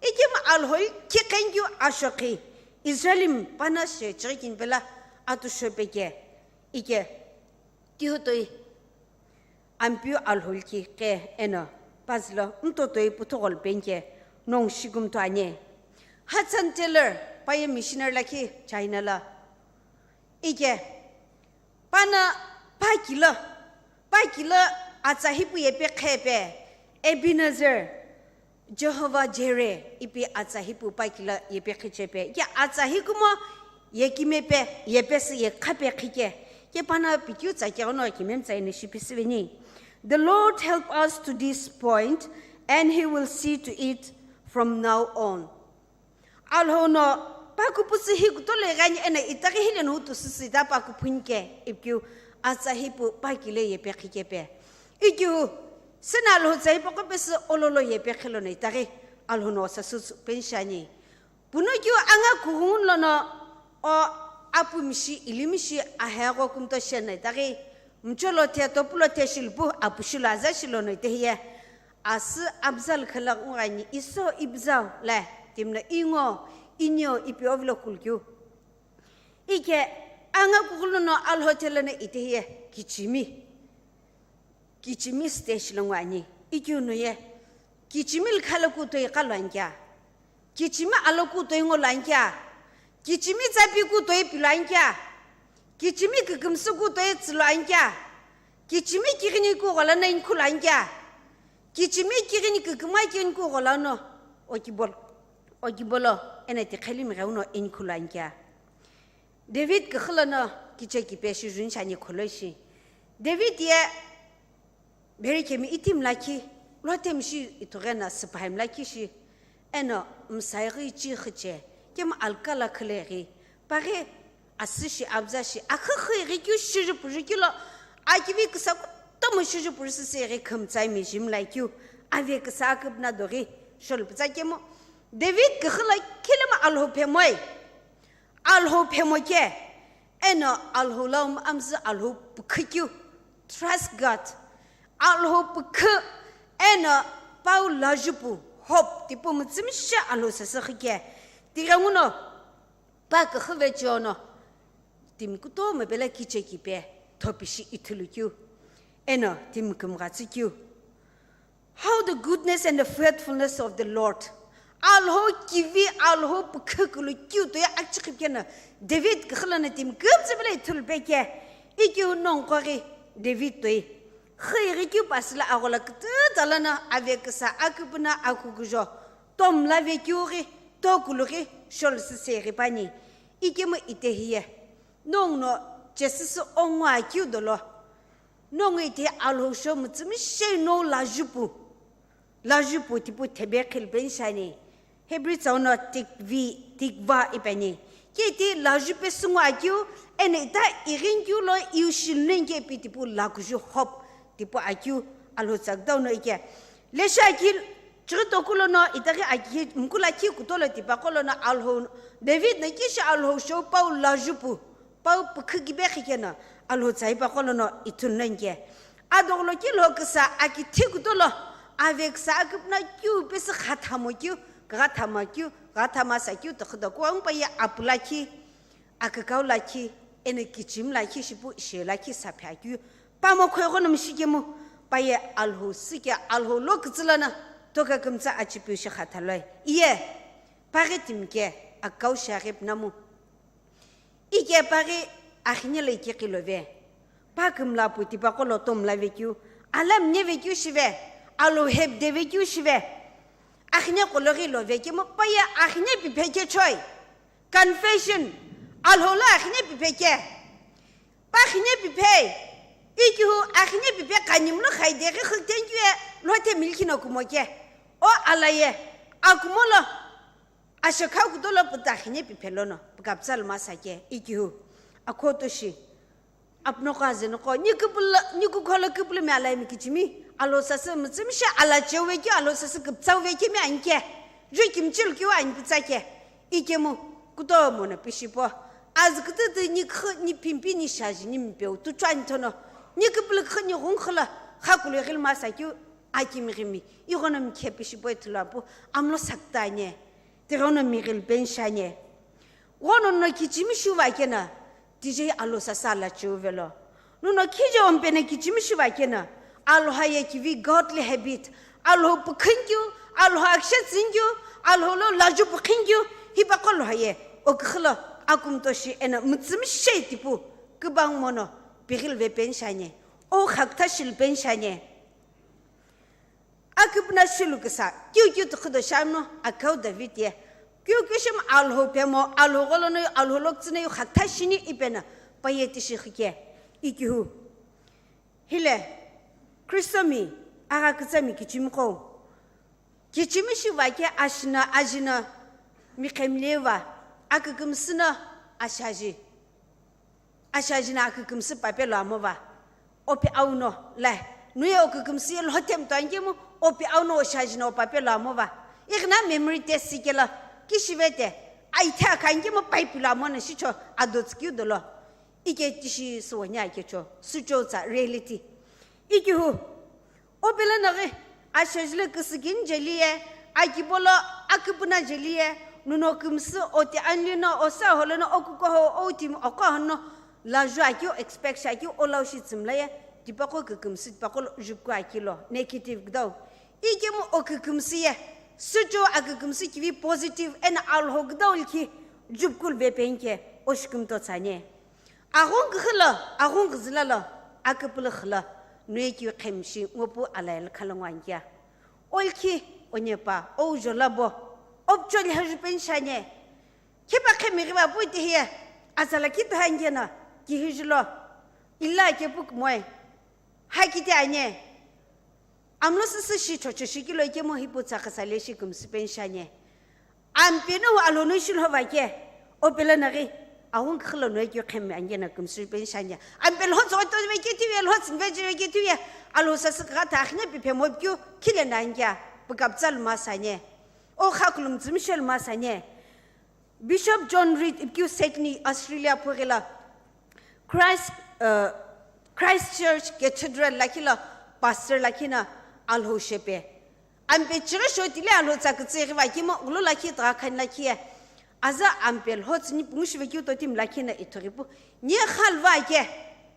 ikemu Alhou ki qenikeu ashokhi. Israelmi pana she chighi kini pelo atu shopeke. Ike, tihutoi, ampeu Alhou ki qe eno, pazülo mtotoi puthugho lupeni ke, nongu shikümto ani. Hudson Taylor, paye missionary lakhi China lo. Ike, pana pakilo, pakilo atsa hipau yepe qhepe, Ebenezer, Jehovah Jireh, ipi atsa hipau pakilo yepe qhichepe. Ike atsa hi kumo yekimepe, yepesü yekhape khike. Ke pana pikeu tsa keghuno kimemtsa eno shipisüveni. The Lord help us to this point, and He will see to it from now on. Alhou no pakupusü hi kutolo ighani eno itaghi hile no utusüsü ita pakuphunike, ipikeu atsa hipau pakile yepe khikepe. Ikeu sena Alhou tsa hipaqo pesü ololo yepe khilo no itaghi Alhou no sasü penshani. Puno keu anga kughungu lono o apu mishi, ili mishi, ahegho kumto sheno itaghi mcholo the, topulo the shilupu apu shilo aza shilono itehiye. Asü abzal khala ngani iso ibzau le, timno ingo, inio ipi ovilo kulkeu. Ike anga kughulu no Alhou thelono itehiye kichimi. Kichimi stage lo ngani. Ikeu no ye kichimi lkhala kutoi qalu anikea. Kichimi alo kutoi ngolu anikea. Kichimi tsapi kutoi pilu anikea. Kichimi kükümsü kutoi tsülu anikea. Kichimi kighini kughola no inikhulu anikea. Kichimi kighini küküma kini kughola no okibol-, okibolo eno tiqhelimi gheuno inikhulu anikea. David küxü lono kichekipe shi juni shani kholoshi. David ye Bherikemi itim lakhi, lotemi shi ithughe na süpahemi lakhi shi, eno msai ghi ichi xüche, kemu alka la khüle ghi, paghi asü shi, abza shi, akhüxü ghi keu shiju purju keu lo, akivi küsa kutomo shiju purju süsü ghi khümtsai mi jim lai keu, ave küsa aküpuna doghi, sholu pütsa kemu, David küxü la khilemu Alhou phemoi. Alhou phemo ke, eno Alhou lau amzü Alhou pükhü keu, trust God. Alhou pükhü, eno pau lajupu, hope, tipu mütsümshe Alhou sasü xike. Tighenguno, pa küxü vecheo no, timi kutomo pelo kichekipe, thopishi ithulu keu. Eno timi kümgha tsü keu. How the goodness and the faithfulness of the Lord. Alhou kivi, Alhou pükhü kulu keu toi akichiqhipikeno David küxü lono timi kümtsü pelo ithulu peke. Ikeu nongu qoghi David toi. Xü ighi keu pasülo aghola kütüta lono ave küsa aküpüna akukujo. Tomla vekeu ghi, tokulu ghi, sholu süsü ghi pani. Ikemu itehiye. Nongu no chesüsü ongu akeu dolo. Nongu ite Alhou sho mütsümshe no lajupu. Lajupu tipu thebe khilpeni shani. Hebrew tsau no tikvi, tikva ipeni. Ke ite lajupe süngu akeu, eno ita ighinikeu lo iu shilunenike ipi tipu lakuju hope tipu akeu Alhou tsakdau no ike. Leshi aki chighi toku lono itaghi aki mkula ki kutolo tipaqo lono Alhou David no kishi Alhou sho pau lajupu. Pau pükhu kibe khikeno, Alhou tsa hipaqo lono ithulu nonike. Adogholo ki lho küsa aki thi kutolo, ave küsa aküpüna keu pesü khathamo keu, kghathama keu, kghathama sa keu, tokhudo kuangpa ye apu lakhi, akükau lakhi, eno kichimi lakhi, shipu ishe lakhi, saphe akeu, pamo khoi ghono mishikemu, paye Alhou süke, Alhou lo kütsü lono, toka kümtsü achipiu shi khathaloi. Iye, paghi timi ke, akükau shi aghi pünamu. Ike paghi akhine lo ike qhi love. Pa kümla pu tipaqo lo tomla vekeu. Alam ne vekeu shive. Alhou hepde vekeu shive. Akhine qolo ghi love kemu paye akhine piphe ke choi. Confession. Alhou lo akhine piphe ke. Pa akhine piphe. Ikihu akhine pipe kanimu lo khaideghi khüktenkue lhothe milkhino kumo ke. O alaye akumo lo ashokha kudo lo puta akhine pipe lono pukaptsa lo masa ke. Ikihu akhoto shi apnoko azenoqo nikupula nikukholo kupulumi alaimi kichimi alo sasü mütsümshe ala chewe ke alo sasü kuptsa uve kemi anke. Ju kimchilu kiwa anipitsa ke. Ikemu kutomo no pishipo. Azü kütütü ni khü ni pimpi ni shaji ni mpeu tuchwani thono ni küpülü khü ni ghungkhü lo khakulu ighili masa keu akimighimi. Ighono mikhe pishipo ithulu apu amlo sakütani. Tighono mighili penshani. Ghono no kichimi shuva kena tijei alo sasa la chiuvelo. Nuno khije ompene kichimi shiva kena, Alhou ye kivi godly habit, Alhou pukhinkeu, Alhou akshe tsinkeu, Alhou lo laju pukhinkeu, hipaqo Alhou ye oküxü lo akumtoshi ena mütsümshe tipu kübang mono pighil vepen shanye, o khakta shilpen shanye. Aküpüna shilu küsa, kiu kiu tükhüdo shamno, akau David ye. Kiu kiu shim Alhou pemo, Alhou gholono, Alhou loktsüne yu khakta shini ipena, paye tishi khike, ikihu. Hile, Kristomi, agha kütsami kichimiqo. Kichimi shiva ke ashina, ajina, miqhemleva, akükümsüna, ashaji. Ashajina akükümsü papelo amova. Opi auno, la, nuye okükümsü ye lhotem to ankemu, opi auno oshajina o papelo amova. Ighina memory test sikela, kishivete, aithe akankemu paipilo amona shicho adotskiu dolo. Ike tishi suwanya kecho, sucho tsa reality. Ikihu, O pela naghi, ashajile küsükini jeliye, akipolo aküpüna jeliye, nuno kümsü oti anlino, osa holono, okukoho, otimi okohono, laju akeu, expect shakeu, olau shi tsümlaye, tipaqo kükümsü, tipaqo lo jupku akilo, negative gdau. Ikemu okükümsü ye, sucho akükümsü kivi positive, ena Alhou gdau likhi, jupku lve penke, oshikümto tsanye. Aghung küxü lo, aghung küzüla lo, aküpülü xü lo, nuye kiu qhemshi ngopu alayalü khalongwankia. Olkhi, onepa, oujo labo, opcho lihajupen shanye. Khipa qhemighiva pu itihiye, azala khitihangena, kihiju lo, illa kepuk moe, hakiti anye. Amlo süsü shi chocho shikilo ikemu hipu tsakha sale shi kümsüpen shanye. Ampeno hu alono ishi lhova ke, o pela naghi, aghung khilo no ikeu qhem angena kümsüpen shanye. Ampel ho tso to ve ke tiye, lho tsin ve je ke tiye, alo sasü kha ta khine pipe mo keu, khile na angya, pukaptsa luma sanye. O khakulum tsümshe luma sanye. Bishop John Reed ipkiu Sydney, Australia phughi lo Christ, uh, Christchurch Cathedral lakhi lo pastor lakhi no Alhou shepe. Ampe chighi shotile Alhou tsa kütsüghi va kimo ghulu lakhi tagha khani lakhi ye. Aza ampe lho tsüni pungu shive keu totimi lakhi no ithughi pu. Nye khalva ke.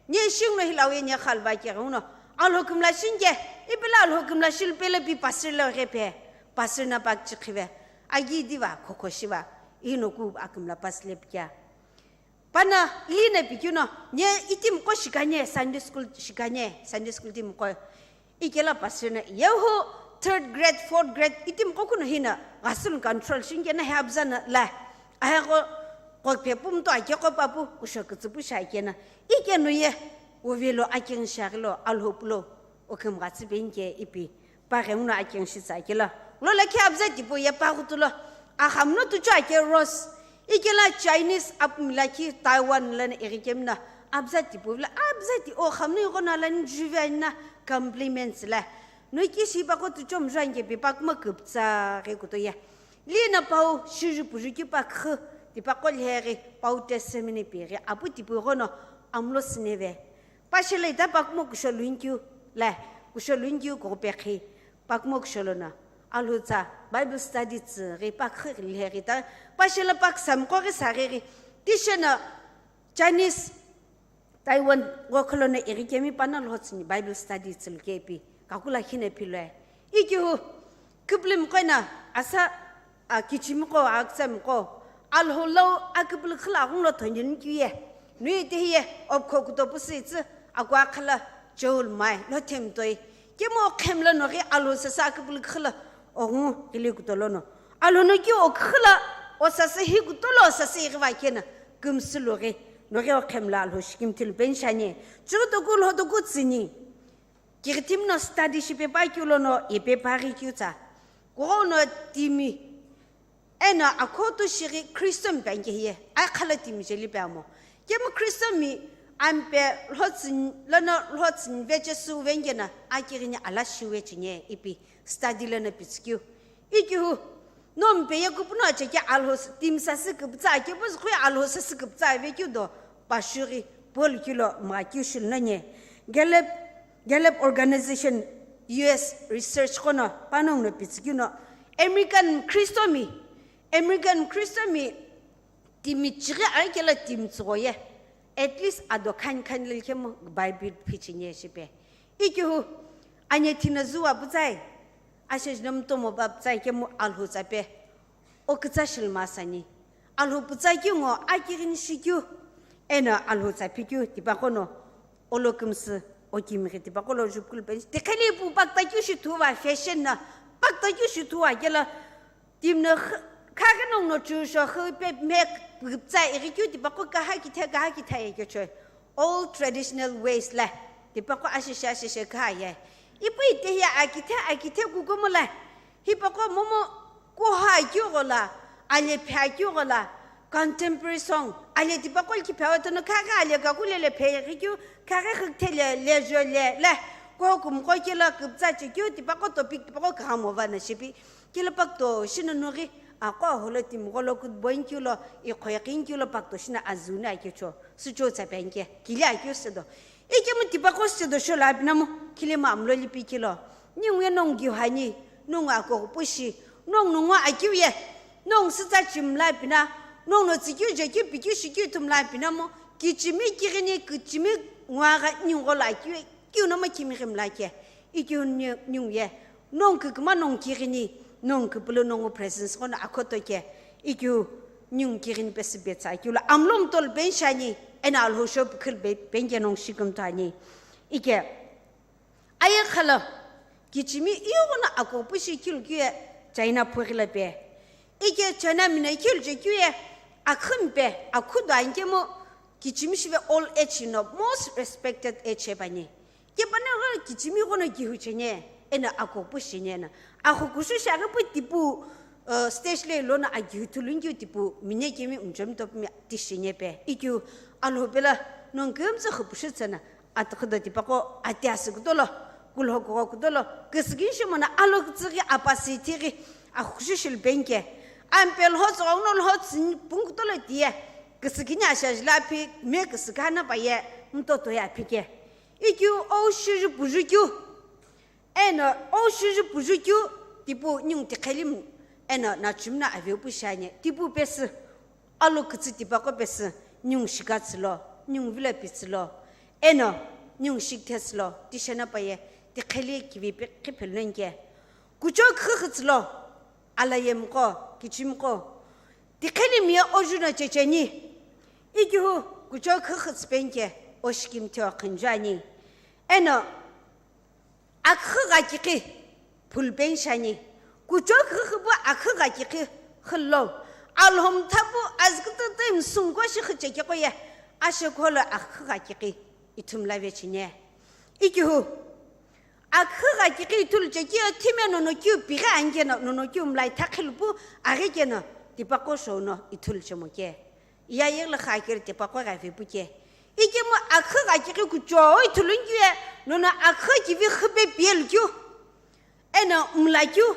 Nye shingno hilawe nye khalva ke ghuno. Alhou kümla shinke. Ipela Alhou kümla shil pele pi pastor lo ghe pe. Pastor na pak chikhive. Agi diva khokho shiva. Ino ku akümla pas lepikea. Pana lina pikino, nye itimiqo shikanye, Sunday school shikanye, Sunday school timiqo. Ikela pastor na, yehu third grade, fourth grade, itimiqo kuno hina, gasul control shinkena he abzana la. Ahe ko, ko pepum to ake ko papu, kusho kutsupu shakena. Ikeno ye, uvelo akeng shagilo, alhopulo. Okümgha tsüpeni ke ipi, paghenguno akeng shitsa akelo. Lo lakhi abza tipau ye paghutulo. Axamunu tuchu ake Rose. Ikela Chinese apumi lakhi Taiwan lana ighi kemina. Abza tipau vila, abza ti, o xamunu ighono alani juve anina compliments la. No kishi paqo tuchu mjuange pi pakuma küptsa ghi kutoye. Lina pau, shuju puju ki pakhu, tipaqo lheghi, pau testimony pighi, apu tipau ighono, amulo sineve. Pashele ita pakumo kusholunkeu, la, kusholunkeu kughupekhi, pakumo kusholono. Alhutsa, Bible study tsü ghi pakhi lhe ghi ta, pashele paksa mqo ghi sa ghi ghi. Tisheno, Chinese, Taiwan, ghokholono ighi kemi pana lhotsüni Bible study tsü lukepi, kakula khine philwe. Ikihu, Küpülümiqo ina asa, a, kichimiqo, akütsamiqo, Alhou lau aküpülü khüla aghungu lo thonjeni kiye. Nuye tihiye, opkho kutopu süitsü, akwa khüla, cheul mai, lo themtoi. Kemu okhemla noghi Alhou sasa aküpülü khüla, oghungu ghili kutolono. Alhou no ki okhüla, osasa hi kutolo, osasa ighiva kena, kümsü loghi, Noghi okhemla Alhou shikimthi lupeni shani. Chighi toku lho toku tsüni. Kighitimi no study shipe pa keu lono yepe pa ghi keu tsa. Kughono timi. Eno akhoto shighi Kristomi pe anke hiye. Ai khala timi jeli pe amo. Kemu Kristomi ampe lhotsüni, lono lhotsüni veche su vengena akighini ala shiwe chinye ipi study lono pitsükeu. Ikihu, no mpe ye kupuno acheke Alhou s-, timi sasü küpütsa, kepu zükhui Alhou sasü küpütsa vekeu do, pashughi, Paul kilo, mgha keu shilno nye. Gallup, Gallup Organization U S research kono, panong no pitsükeu no, American Kristomi, American Kristomi, timi chighi arikela timi tsughoye, at least ado khani khani lelkhemu Bible phichinye shipe. Ikihu, anye thina zuwa putsai, ashe jina mtomo ba putsai kemu Alhou tsape. O kütsa shilma sani. Alhou pütsa keu ngo akighini shikeu, eno Alhou tsa phikeu, tipaqo no, olo kümsü, o kimighi tipaqo lo jupkul penshi. Tikheli pu pakta keu shi thuwa fashion na, pakta keu shi thuwa kela, timi no kh-, khaghi nong no chusho, khu pe me püpütsa ighi keu tipaqo kaha kithe, kaha kithe ye kechoi. All traditional ways la, tipaqo ashisha, ashisha kaha ye. Ipu ite hiya akithe, akithe kukumu la, hipaqo momo kuha keu ghola, ale pha keu ghola, contemporary song, ale tipaqo ki pha watono khaghi ale kaku le le phe ighi keu, khaghi khükithe le, le jo le, le, ko kumqo kela küpütsa chekeu, tipaqo topic, tipaqo kaha mo vana shipi. Kila pakto shina nughi, aqo aholo timi gholo kutboi nkeu lo, iqho iqi nkeu lo pakto shina azuni akecho, sücho tsape anke, kili akeu sedo. Ikemu tipaqo sedo shola apinamo, kili ma amlo lipi kilo. Ningu ye nong giuhani, nong ako pushi, nong nungo akeu ye, nong sütsa chimla pina, nong no tsikeu jekeu pikeu shikeu tumla pinamo, kichimi kighini, kichimi nguagha ningu gholo akeu ye, keu nomo kimighi mla ke, ikeu ni-, ningu ye, nong küküma nong kighini, nong küpülü nongu presence ghono akhoto ke, ikeu ningu kighini pesü betsa, ikeu lo amlo mtolo penshi ani, eno Alhou sho pükhülu be-, penke nong shikümthu ani. Ike, aye khala, kichimi ighono ako pushi kilu keu ye, China phughi la pe. Ike China mina kilu che keu ye, akhümpe, akhudo ankemo, kichimi shive old age no, most respected age he pani. Kepana gho kichimi ghono kihu chenye, eno ako pu shenye na. Akho kushu shaghi pu tipu, uh, stage le lono akihu thulunkiu tipu, mine kemi mchomi topumi ti shenye pe. Ikeu Alhou pela nong kümtsü khupushi tsana, atakhudo tipaqo ati asü kudolo, kulho kugho kudolo, küsükin shimona alo kütsüghi apasi tighi, akhushi shilpenke. Ampel ho tsoghono lho tsini pung kudolo tiye, küsükini ashajila aphi, me küsükana paye, mtoto ya phike. Ikeu o shiju puju keu. Eno o shiju puju keu, tipu ningu tikhelimu, eno nachimna aveu pu shanye, tipu pesü, alo kütsü tipaqo pesü, ningu shikatsülo, ningu vilo pitsülo, eno ningu shikthetsülo, tishena paye, tikheli kivi pe-, qhiphelu nonke. Kucho khükhütsülo, alayemqo, kichimqo, tikheli miye ojuno checheni, ikihu kucho khükhütsü penke, oshikimthi okhünju ani. Eno, akhü ghakikhi phulupeni shani. Kucho khükhü pu akhü ghakikhi khüllo. Alhou mtha pu azkütütü msungko shi khüchekeko ye. Ashe kholo akhü ghakikhi ithumla vechine. Ikihu. Akhü ghakikhi ithulu cheki ye thime nono kiu pighi anke no, nono kiu mlai thakhilu pu aghi ke no, tipaqo shono ithulu chemoke. Iya yeghi lo kha kiri tipaqo ghavi puke. Ikemu akhü ghakikhi kuchou ithulunkiu ye, nono akhü kivi khüpe pielukeu. Eno mlakeu.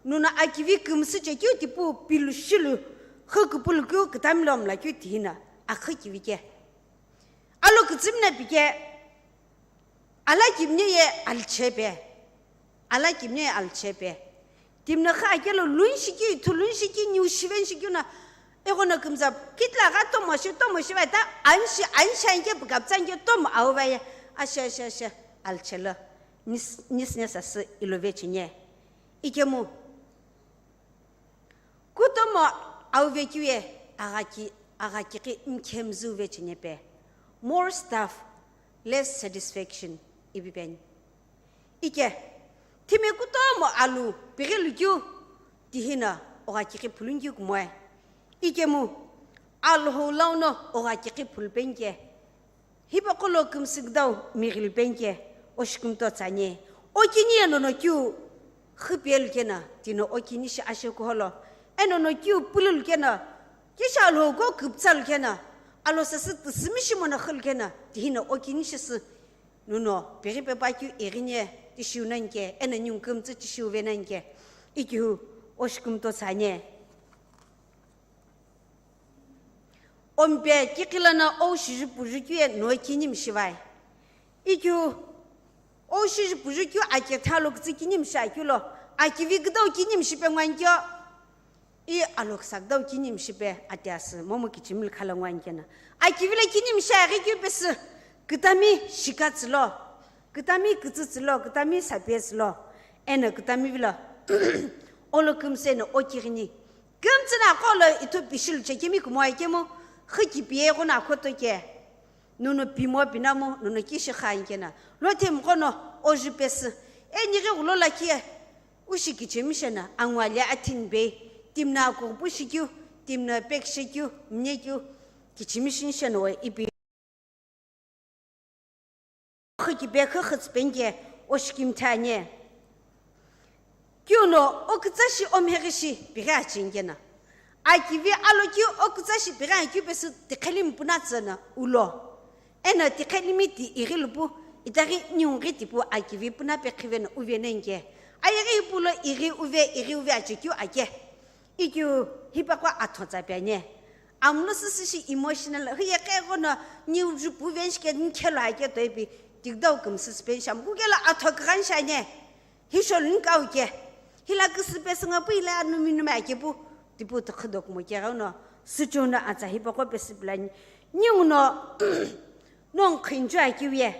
Nono akivi kümsü chekeu tipu pilu shilu. Khü küpülükeu kütami lo mlakeu tihina. Akhü kivi ke. Alo kütsümina pike. Ala kimne ye alchepe. Ala kimne ye alchepe. Timna kha akelo lunshiki, thulunshiki, niu shivenshiki na. Ego na kumza, kitla ga tomo shi, tomo shi ta, anshi, anshi anke, bukaptsa anke, tomo au vaye. Asha, asha, asha, alchelo. Nis, nis, nis, asu, ilove chinye. Ikemu. Kutomo auvekeu ye aghaki, aghakikhi mkhemzüve chinepe. More stuff, less satisfaction, ipi peni. Ike, thime kutomo alu pighi lukeu, tihina oghakikhi phulunkeu kumoe. Ikemu, Alhou launo ogha kiqi phulu penike, hipaqo lo kümsü küdau mighili penike, oshikümto tsü ani. Okini eno no keu xüpelu keno, tino okini shi ashe kuholo. Eno no keu pululu keno, kishi Alhou ko küpütsalu keno, alo sasü tüsümi shimona khülu keno, tihino okini shi sü nuno pighi pepa keu ighini tishiu nani ke, eno ningu kümtsü tishiu ve nani ke, ikihu oshikümto tsü ani. Ompe kiqi lono oushiju puju keu ye no kinimi shivai. Ikiu oushiju puju keu aketha lo kütsü kinimi shi akeu lo, akivi küdau kinimi shipe nguani keo. I alhoksa küdau kinimi shipe ati asü, momu kichimi lükhala nguani keno. Akivi lo kinimi shi aghi keu pesü, kütami shika tsü lo, kütami kütsü tsü lo, kütami sape tsü lo, eno kütami vilo olo kümsü eno okighini. Kümtsü no aqo lo ithu pishilu chekemi kumo akemu, xü kipiye ghono akhoto ke. Nuno pimo pinamu, nuno kishi kha ani keno. Lo themu ghono oju pesü. Eni ghi ghulo lakhi ye. Ushi kichimi sheno, anguali athini bei. Timi no akughupu shikeu, timi no pekishe keu, mine keu. Kichimi shini sheno we ipi. Xü kipe khü xütsü penike oshikümthe ani. Keu no okütsa shi omheghi shi pighi acheni keno. Akivi alo keu okütsa shi pighi akeu pesü tiqhelimi puna tsü no ulo. Eno tiqhelimi ti ighi lupu, itaghi ningu ghi tipu akivi puna pekhive no uve nani ke. Ayeghi ipu lo ighi uve, ighi uve achekeu ake. Ikiu hipaqo atho tsa pe ani. Amulo süsü shi emotional, hiye qeghono niu jupu venshi ke nikhelo ake toipi, tikdau kümsü sü penshi amu kukelo atho kughanshi ani. Hi sholu nikau ke. Hila küsü pesü ngo pu ila anu minu me ake pu. Tipu tükhüdo kumo ke ghono. Süchou no atsa hipaqo pesü pülani. Ningu no nongu khinju akeu ye.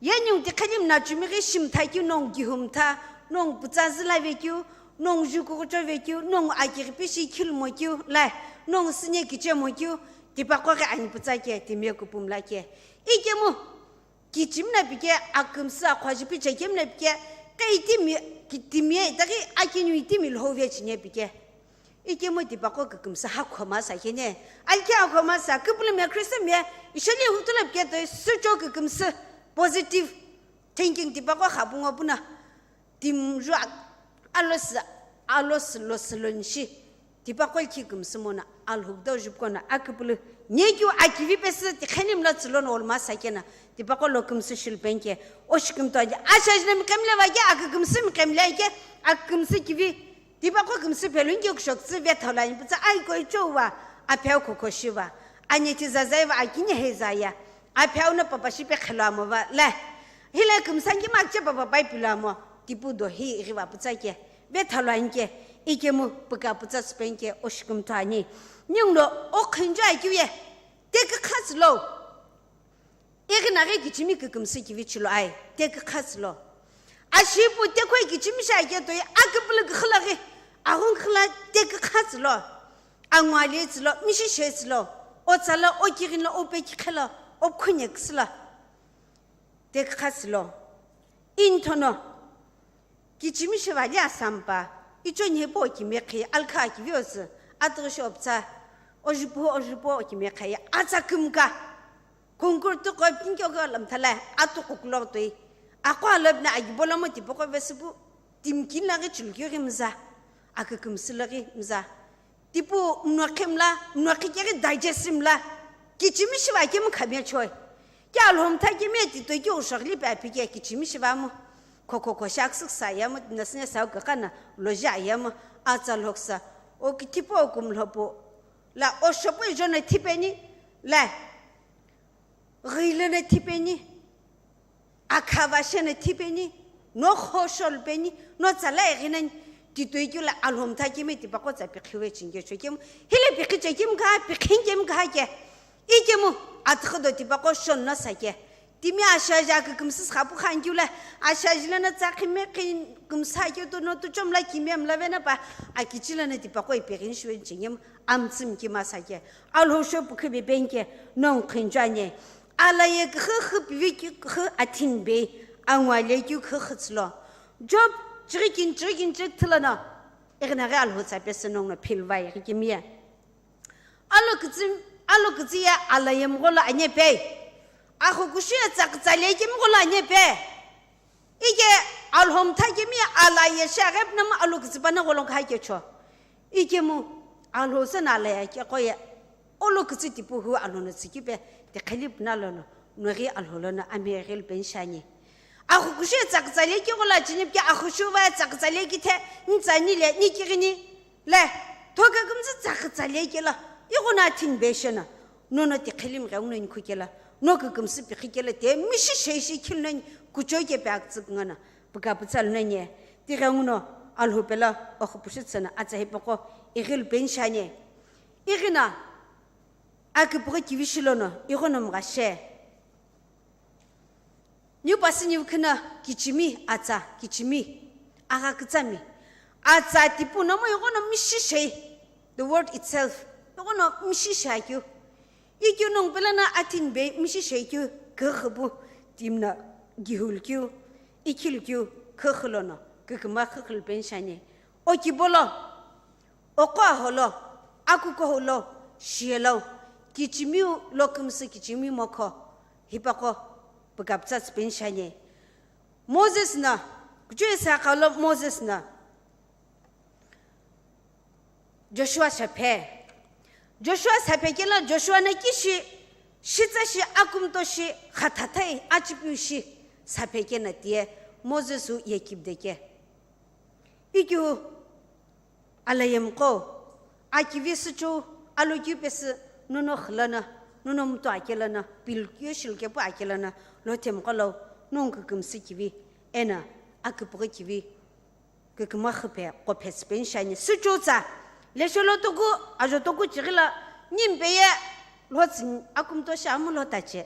Ye ningu tiqhelimi no chumighi shimtha keu, nongu gihumtha, nongu pütsa züla vekeu, nongu jukughucho vekeu, nongu akighipi shi khilumo keu, la, nongu süne kichemo keu, tipaqo ghi ani pütsa ke, timiye kupumla ke. Ikemu, kichimi no pike, akümsü akhua jipi chekemi no pike, qe itimi, ki-, timiye, itaghi akiniu itimi lhou ve chini pike. Ikemu tipaqo kükümsü hakho masa kene. Alike hakho masa, küpülüme Christian me, isheli hutula pike toi sücho kükümsü positive thinking tipaqo khapungo puna. Timju a-, alosi, alosi losi lonshi. Tipaqo kükümsü mono Alhou küdau jupuko no aküpülü. Nyekeu akivi pesü tiqhelimi lo tsü lono olmasa keno. Tipaqo lo kümsü shilu penike. Oshikümto ani. Ashaji no miqemile vake, akükümsü miqemile ake, akükümsü kivi. Tipaqo kümsü phelunike kushokütsü vethalo ani pütsa aiko ichou va, apheu khokho shiva. Ani ti zazai va akini hei zaya. Apheu no papa shipe khelo amo va, le. Hile kümsü ani mache papa pai pilo amo. Tipu do hi ighi va pütsa ke. Vethalo ani ke. Ikemu püka pütsa sü penike oshikümto ani. Ningu lo okhinju akeu ye. Tekükha tsü lo. Ighi no ghi kichimi kükümsü kivi chilo ai, tekükha tsü lo. Ashipu tekhoi kichimi shi ake toi, aküpülü küxü lo ghi, aghungu küxü lo tekükha tsü lo. Anguali tsü lo, mishishe tsü lo, otsa lo, okighini lo, opekikhe lo, ophukhunie küsü lo. Tekükha tsü lo. Inthono. Kichimi shiva li asampa, ichoni hepu okimi qhi, alkha kivi otsü, atüghüshi opütsa, ojupu, ojupu okimi qhi, atsa kümka. Kunkur tuqo pinke oke lamthala, atuqu kulo toi. Aqo alopna agibolomo tipaqo vesipu, timkin laghi chulukeu ghi mza, akükümsü laghi mza. Tipu mnoqhi mla, mnoqhi keghi digest mla. Kichimi shiva kemu khamia choi. Kya lhomtha kemi titoi ki ushoghili pe aphi ke kichimi shiva mu. Khokho khosha aksüksa ya mu, nasine sau kakana, loja ya mu, atsa lhoksa. O kithipo okum lhopo. La oshopo ijona thipeni. La. Ghilana thipeni. Akhava shena thipeni, no khoshol peni, no tsala eghinani, titoi keu lo alhomtha kemi tipaqo tsa pikhiwe chinge chokemu, hile pikhi chekemu kha, pikhin kemu kha ke, ikemu, atxodo tipaqo shon no sake. Timi ashaji akükümsü sxapu khan keu lo, ashaji lana tsa khime khin kümsa keu to no tu chomla kime mla vena pa, akichi lana tipaqo ipeghin shiwe chingemu, amtsüm kima sake. Alhosho pukhibe penke, nong khinjane. Alaye küxü, xü pivi ki-, küxü athin bei, angwale keu küxü xütsülo. Job, chirikin, chirikin, chirik thülono. Ighinaghi Alhou tsa pesü nongno philvai, ighi kimiye. Alokütsü, alokütsü ye ala yemgho lo anye pe. Axukushu ye tsakütsa lekemgho lo anye pe. Ike Alhou mtha kemi ala ye shiaghi pünamu alokütsü pana gholo kha kecho. Ikemu Alhou sena ala ye keqo ye. Olokütsü tipu hu Alhou no tsükipe tiqheli püna lono, noghi Alhou lono ameghi lupeni shiani. Axukushu ye tsakütsa lekegho lo achinipike axushu va ye tsakütsa lekithe, nitsani le nikighini le, thokekümtsü tsakütsa lekelo, ighono athinbe sheno, nono tiqheli mghenguno nikhukelo, no kükümsü piqhikelo te mishi sheishi khilunani kuchoke pe akütsü kungana, pükapütsa lunani, tighenguno Alhou pelo oxupushu tsena atsa hipaqo ighi lupeni shiani. Ighina akipughi kivi shilono ighono mghashe. Niu pasi niu khina kichimi atsa, kichimi, agha kütsami. Atsa tipu nomu ighono mishi shei, the word itself, ighono mishi shei akeu. Ikeu nongu pelana athinbe mishi shei keu, kükhupu, timna gihul keu, ikhil keu, khükhulono, küküma khükhul peni shiani. Okibolo, oqo aholo, akukoholo, shiyelo, kichimiu lo kümsü kichimi mokho, hipaqo pükapütsa tsü peni shiani. Moses na, kuchou ye sakha lo Moses na Joshua shaphe. Joshua shaphe kelo Joshua na kishi, shitsa shi, akumto shi, khathathai, achipiu shi, shaphe kena tiye Moses u ye kibdeke. Ikeu Alayemqo, akivi süchou, alokiu pesü, nono khülana, nono mtu akelana, pilkiu shilkepu akelana, lothemqo lo, nongu kükümsü kivi, ena, akipughi kivi, küküma khüphe, qo phesü peni shiani, süchou tsa, lesholo toku, ajo toku chighila, nimpeye, lotsü, akumto shi amu lotache.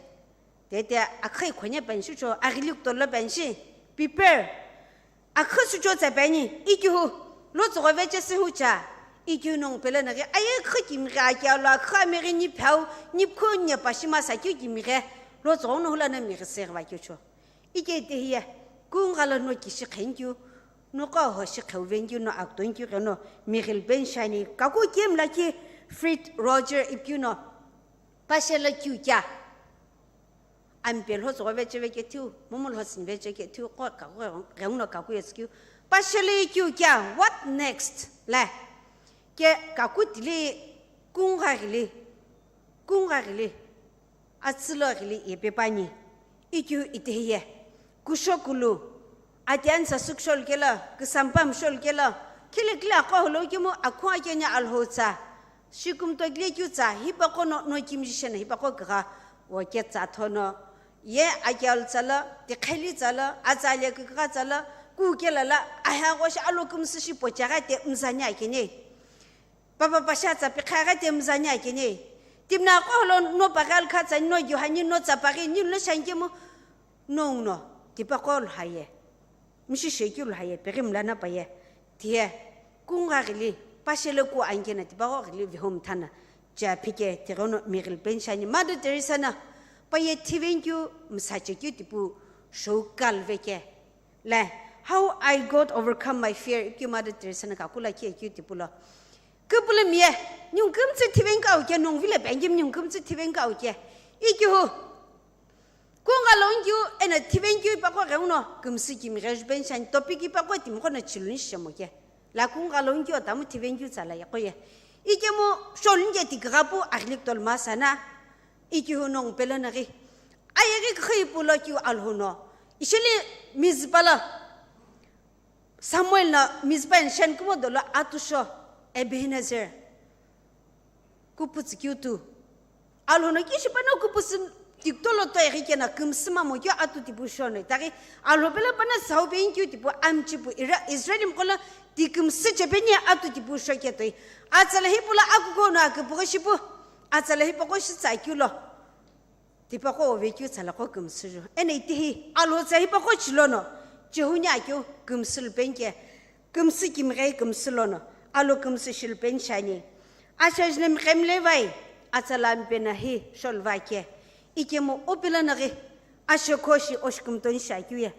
Tete, akhai khonye penshi cho, aghili kutolo penshi, prepare. Akha sücho tsa peni, ikihu, lo tsogo veche se hucha, ikihu nongu pele naghi, aye kha kimighe akia lo, akha mighe ni phau, ni pkhu ni pashima sa kyu kimighe, lo tsogo no hula na mighe se va kyu cho. Ike te hiye, kungala no kishi khenkyu, no ka ho shi kheu venkyu, no aktonkyu ghe no, mighil ben shani, kaku kem laki, Fred Roger ipkyu no, pashela kyu kya. Ampe lho tsogo veche vekethiu, momu lho sin veche kethiu, qo kaku ghenguno kaku yetsikeu. Pashele keu kya, what next? Le. Ke kaku tili, kungha ghili, kungha ghili, atsülo ghili yepe pani. Ikyu itehiye. Kusho kulu, atiani sasü kusholu kelo, küsampam sholu kelo, khile kile aqo holo kemu akhua kenya alhou tsa, shikumto kile kyu tsa, hipaqo no, no kimji shena, hipaqo kugha, wo ke tsa thono, ye akyal tsala, tikheli tsala, atsale kukugha tsala, kukela la, ahe aqo shi alo kümsü shi pochagha te mzani akene. Papa pasha tsa pikha gha te mzani akene. Timna aqo holo no pagal kha tsa, no Yohani, no tsa paghi, ni no shankemu, no no, tipaqo lhaye. Mishi shekyu lhaye, peghi mlana paye. Tiye, kungha ghili, pashele ku ankena, tipaqo ghili vihom thana, cha phike, tigono mighil ben shani. Mother Teresa na, paye thivenkyu, msachekyu tipu, shou kal veke. Le, how I got overcome my fear, ipkyu Mother Teresa na kakula kye kyu tipu lo. Kupulu miye, nyung kümtsü thivenkyu auke, nung vile bengi nyung kümtsü thivenkyu auke. Ikihu, kungha lo nkyu, ena thivenkyu ipaqo ghenguno, kümsü kimighe ju ben shani, topic ipaqo timqo no chiluni shemo ke. La kungha lo nkyu otamu thivenkyu tsala yaqo ye. Ikemu, sholu nge tikighapu, aghili kutolo masana, ikihu nongu pelo naghi. Ayeghi kukhu ipu lo kyu alhou no. Ishili Mizpa lo. Samuel na Mizpa eni shen kumo dolo atusho Ebenezer. Kuputsu kyu tu. Alhou no kishi pano kuputsu tikto lo to eghi kena kümsü mamo kyo atu tipu shono. Taghi alhou pelo pano sau pe inkyu tipu amchipu Ira-, Israel mqolo ti kümsü chepeni atu tipu shoketoi. Atsala hipu lo akuko no akipughi shipu. Atsala hipaqo shi tsa kyu lo. Tipaqo ovekeu tsala qo kümsü ju. Ena itehi, alhou tsa hipaqo chilono, chehuni akeu kümsü lupenke, kümsü kimighe kümsü lono, alo kümsü shilupen shani. Asha jine miqemle vai, atsala mpena hi sholvake. Ikemu opila naghi, asha khoshi oshkumton shakiuye.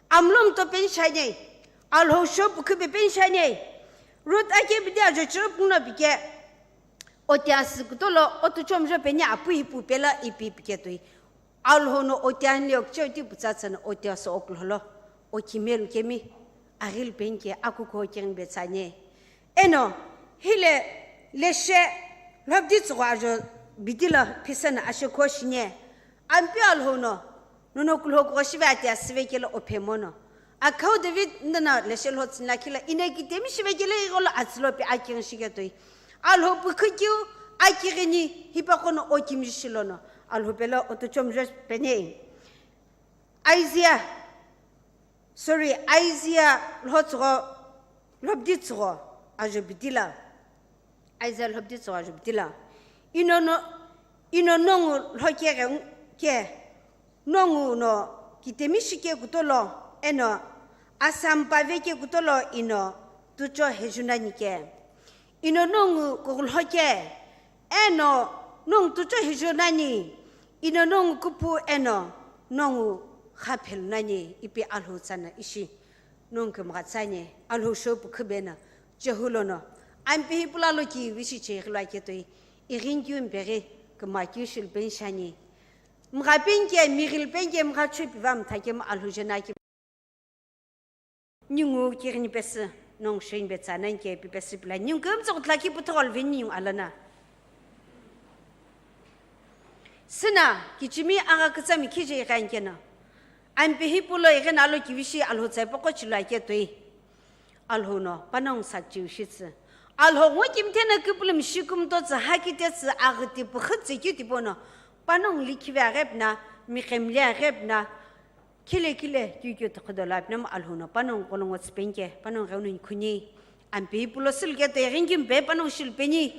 Amlom to pen shani, alhou shop kube pen shani. Ruth ake bidi ajo chiro pungno bike. Otiasü kutolo otuchomujo peni apu ipu pelo ipi ipi ketoi. Alhou no otiani okcheu ti putsatsa no otiasü okulholo. Okimelu kemi aghili penike akuko kengbe tsane. Eno, hile leshe lhobdi tsugo ajo bitilo phisana asheko shine. Ampi Alhou no, nono kulhou kughoshive ati asüvekelo ophemono. Akhau David ndana leshe lhotsüni lakhi lo, ino kitemi shivekelo igholo atsülo pi akeng shiketoi. Alhou pukhu kiu akighini hipaqo no okimji shilono. Alhou pelo otuchomujo peni. Isaiah, sorry, Isaiah lhotsugo, lhobdi tsugo, ajo bitilo. Isaiah lhobdi tsugo ajo bitilo. Ino no, ino nongu lhoke ghe ke, nongu no kitemi shike kutolo, eno asampa veke kutolo ino tucho heju nani ke. Ino nongu kugulhoke, eno nongu tucho heju nani, ino nongu kupu eno nongu khaphelu nani, ipi Alhou tsana ishi. Nongu kümgha tsani, Alhou shopu khubena, chehulono, ampi hipula lo ki vishi che ghilo aketoi, ighini kiu mpeghi, küma kiu shilupeni shani. Mgha penike, mighili penike, mgha chupi va mthake ma Alhou jena ki. Ningu kighini pesü, nongu sheni betsa nanike, pi pesü pila, ningu kümtsü kutla ki puthogol vini ningu alana. Süna, kichimi agha kütsami khije ighanikena. Ampi hipula ighena alo kivishi Alhou tsa ipaqo chilo aketoi. Alhou no, panongu sakchiu shitsü. Alhou ngo kimthena kipulum shikumto tsü hakite tsü aghiti pukhutsi kitipono. Panongu likhive aghepna, miqemli aghepna. Khile khile, kiu kiu tokhodo lo apinama Alhou no, panongu kolongo tsüpenike, panongu gheununi khuni. Ampi pulo sülke to eghinki mpe panongu shilupeni.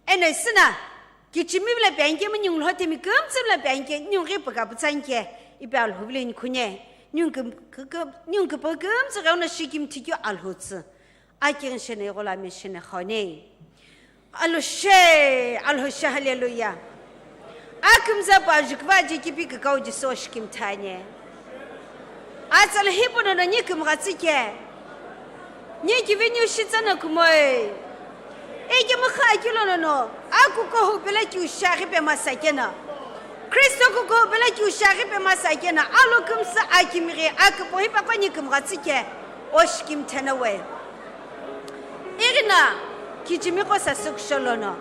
Eno süna, kichimi vila pianike, mu ningu lhotemi kümtsü vila pianike, ningu ghi paka putsanike, ipi Alhou vile nikhune. Ningu küm-, kü-, kü-, ningu küpü kümtsü gheuna shikimi thikeu Alhou tsü. Akeng shene ighola me shene khone. Alhou she, Alhou she, hallelujah. Akümza pa jukva je kipi kükau Jisü shikimthane. Atsala hipu nono ni kümgha tsike. Ni kivi ni ushitsana kumoi. Ike mukha kilo nono. Aku kohu pela ki ushaghi pe masakena. Kristo ku kohu pela ki ushaghi pe masakena. Alo kümsü akimighi, aküpo hipaqo ni kümgha tsike. Oshikimthana we. Ighina, kichimi qo sasü kusholono.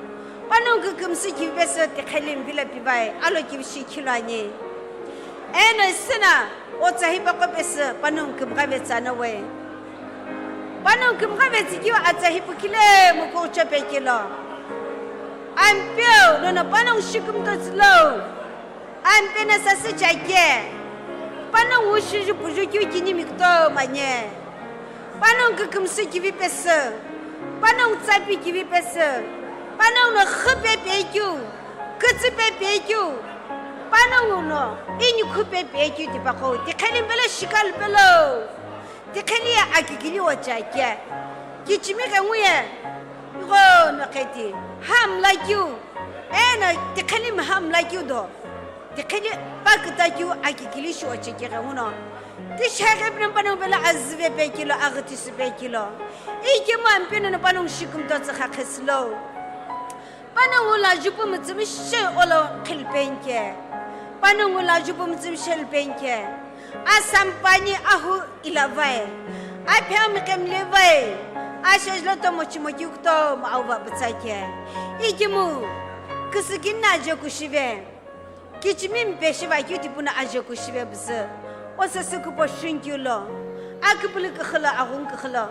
Panongu kükümsü kivi pesü tiqheli mvila pivai, alo kivishi khilo ani. Eno süna, otsa hipaqo pesü, panongu kümgha vetsana we. Panongu kümgha vetsikeu atsa hipu khile muku ucho pekilo. Ampeu, nono panongu shikumto tsilo. Ampena sasü chake. Panongu shuju puju keu kinimi kutomo anye. Panongu kükümsü kivi pesü. Panongu tsapi kivi pesü. Panongu no khü pe pekeu. Kütsü pe pekeu. Panongu no ini khu pe pekeu tipaqo. Tiqheli mbelo shikalu pelo. Tiqheli ye akikili ocha ke. Kichimi ghengu ye. Ighono qheti. Hamla keu. Eno tiqheli mi hamla keu do. Tiqheli paküta keu akikili shi ocha ke ghengu no. Tishaghi pnam panongu pela azüve pekilo, aghitisi pekilo. Ikemu ampeno no panongu shikumto tsü kha khesilo. Panongu la jupu mütsümshe olo khilpenke. Panongu la jupu mütsümshe lpenke. Asampani ahu ilavai. Aphi amikemlevai. Ashajlo tomo chimoki kutomo auva butsake. Ikimu. Küsükini na aje kushive. Kichimi mpe shiva keu tipuna aje kushive buzü. Osasü kupo shunkiu lo. Aküpülü küxü lo, aghungu küxü lo.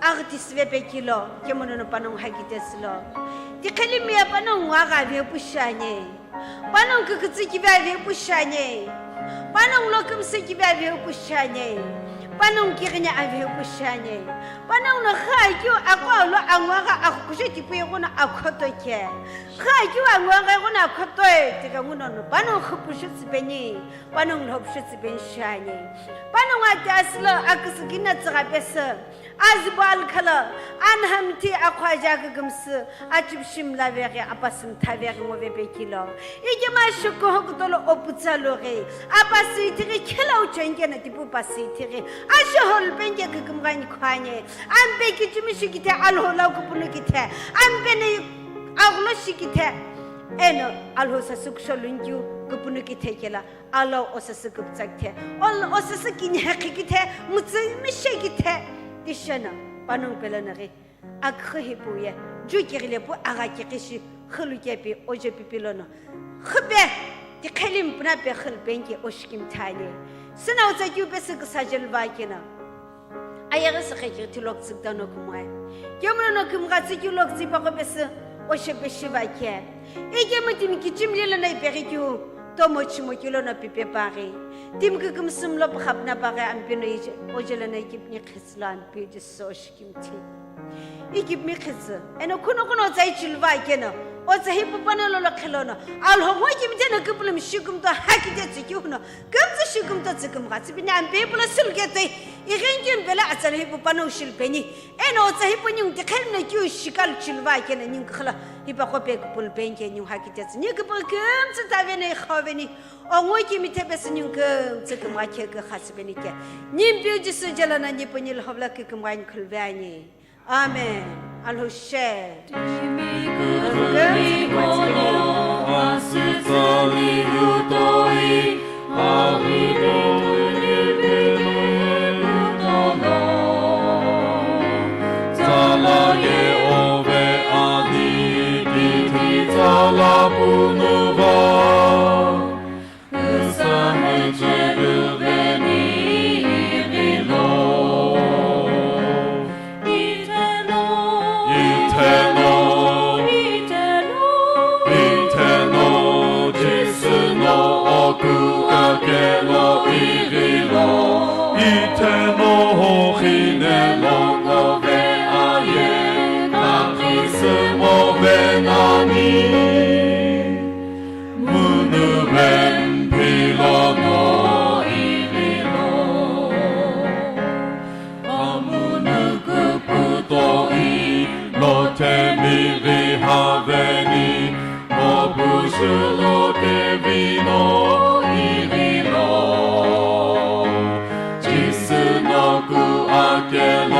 Aghitisive pekilo, kemonono panongu hakitesilo. Tiqheli miya panongu agha avepu shani. Panongu kükütsü kivi avepu shani. Panongu lo kümsü kivi avepu shani. Panongu kighini avepu shani. Panongu no xü akeu aqo lo angu agha akhukusho tipu ighono akhoto ke. Xü akeu angu agha ighono akhoto e, tighengunono. Panongu xüpushu tsüpeni. Panongu lhopushu tsüpeni shani. Panongu ati asilo aküsükini na tsügha pesü. Azübo alkhala, anhamithi aqhua aja kükümsü, achipishi mlaveghi, apasü mthaveghi ngo vepekilo. Ikemu ashukuhu kutolo oputsa loghi, apasü ithighi khela uchenke na tipu pasü ithighi, ashuholu penke kükümghani khuani, ampe kichimi shikithe, alhola kupunu kithe, ampe ne Aghülo shikithe, eno Alhou sasü kushou lünikeu kupunu kithe kelo, alo osasü kuptsakithe, ol-, osasü kinhekhi kithe, mütsü mishe kithe, tisheno, panongu pelo no ghi, aküxü hipau ye, ju kighile pu agha kikhi shi, xülu kepi, ojo pipi lono, xüpe, tiqheli mpunape xülu penike oshikimthi ani. Süna otsa keu pesü küsa jelu va keno. Ayeghi süqhe kighithi lokütsü küta no kümgha. Kemu lono kümgha tsü keu lokütsü hipaqo pesü osho peshiva khe. Ikemu timi kichimli lono ipeghi keu tomo chimo keu lono pipe paghi. Timi kükümsü mlo püxapuna paghi Ampeu no ije, ojo lono ikipni khitsü lo Ampeu Jisü oshikimthi. Ikipni khitsü. Eno khuno khuno otsa ichiluva keno. Otsa hipau pano lolo khelono. Alhou ngo ikimthi no kupulum shikumto hakite tsü keu no. Kümtsü shikumto tsü kümgha tsü pini Ampeu pula sülke toi. Ighenke mpelo atsa lo hipau pano ushilupeni. Eno otsa hipau ningu tiqheli no keu shikalu chiluva keno ningu khüla hipaqo pe kupulupeni ke ningu hakite tsü. Ni kupul kümtsü taveni khoveni. Ongo ikimthi pesü ningu kümtsü kümgha khe kükha tsü penike. Ni Ampeu Jisü jelo no ni puni lhobla kükümgha ni khuluve ani. Amen. Alhou she. Itheno, itheno, itheno, Jisü no oku akelo ighilo. Itheno hokhine longo ve aye, kakhisü mo ve nani. Munu ve mphi lono ighilo. Amunu kuputoi, lothemi ghi haveni, mopushilo kevino ighilo. Jisü no ku akelo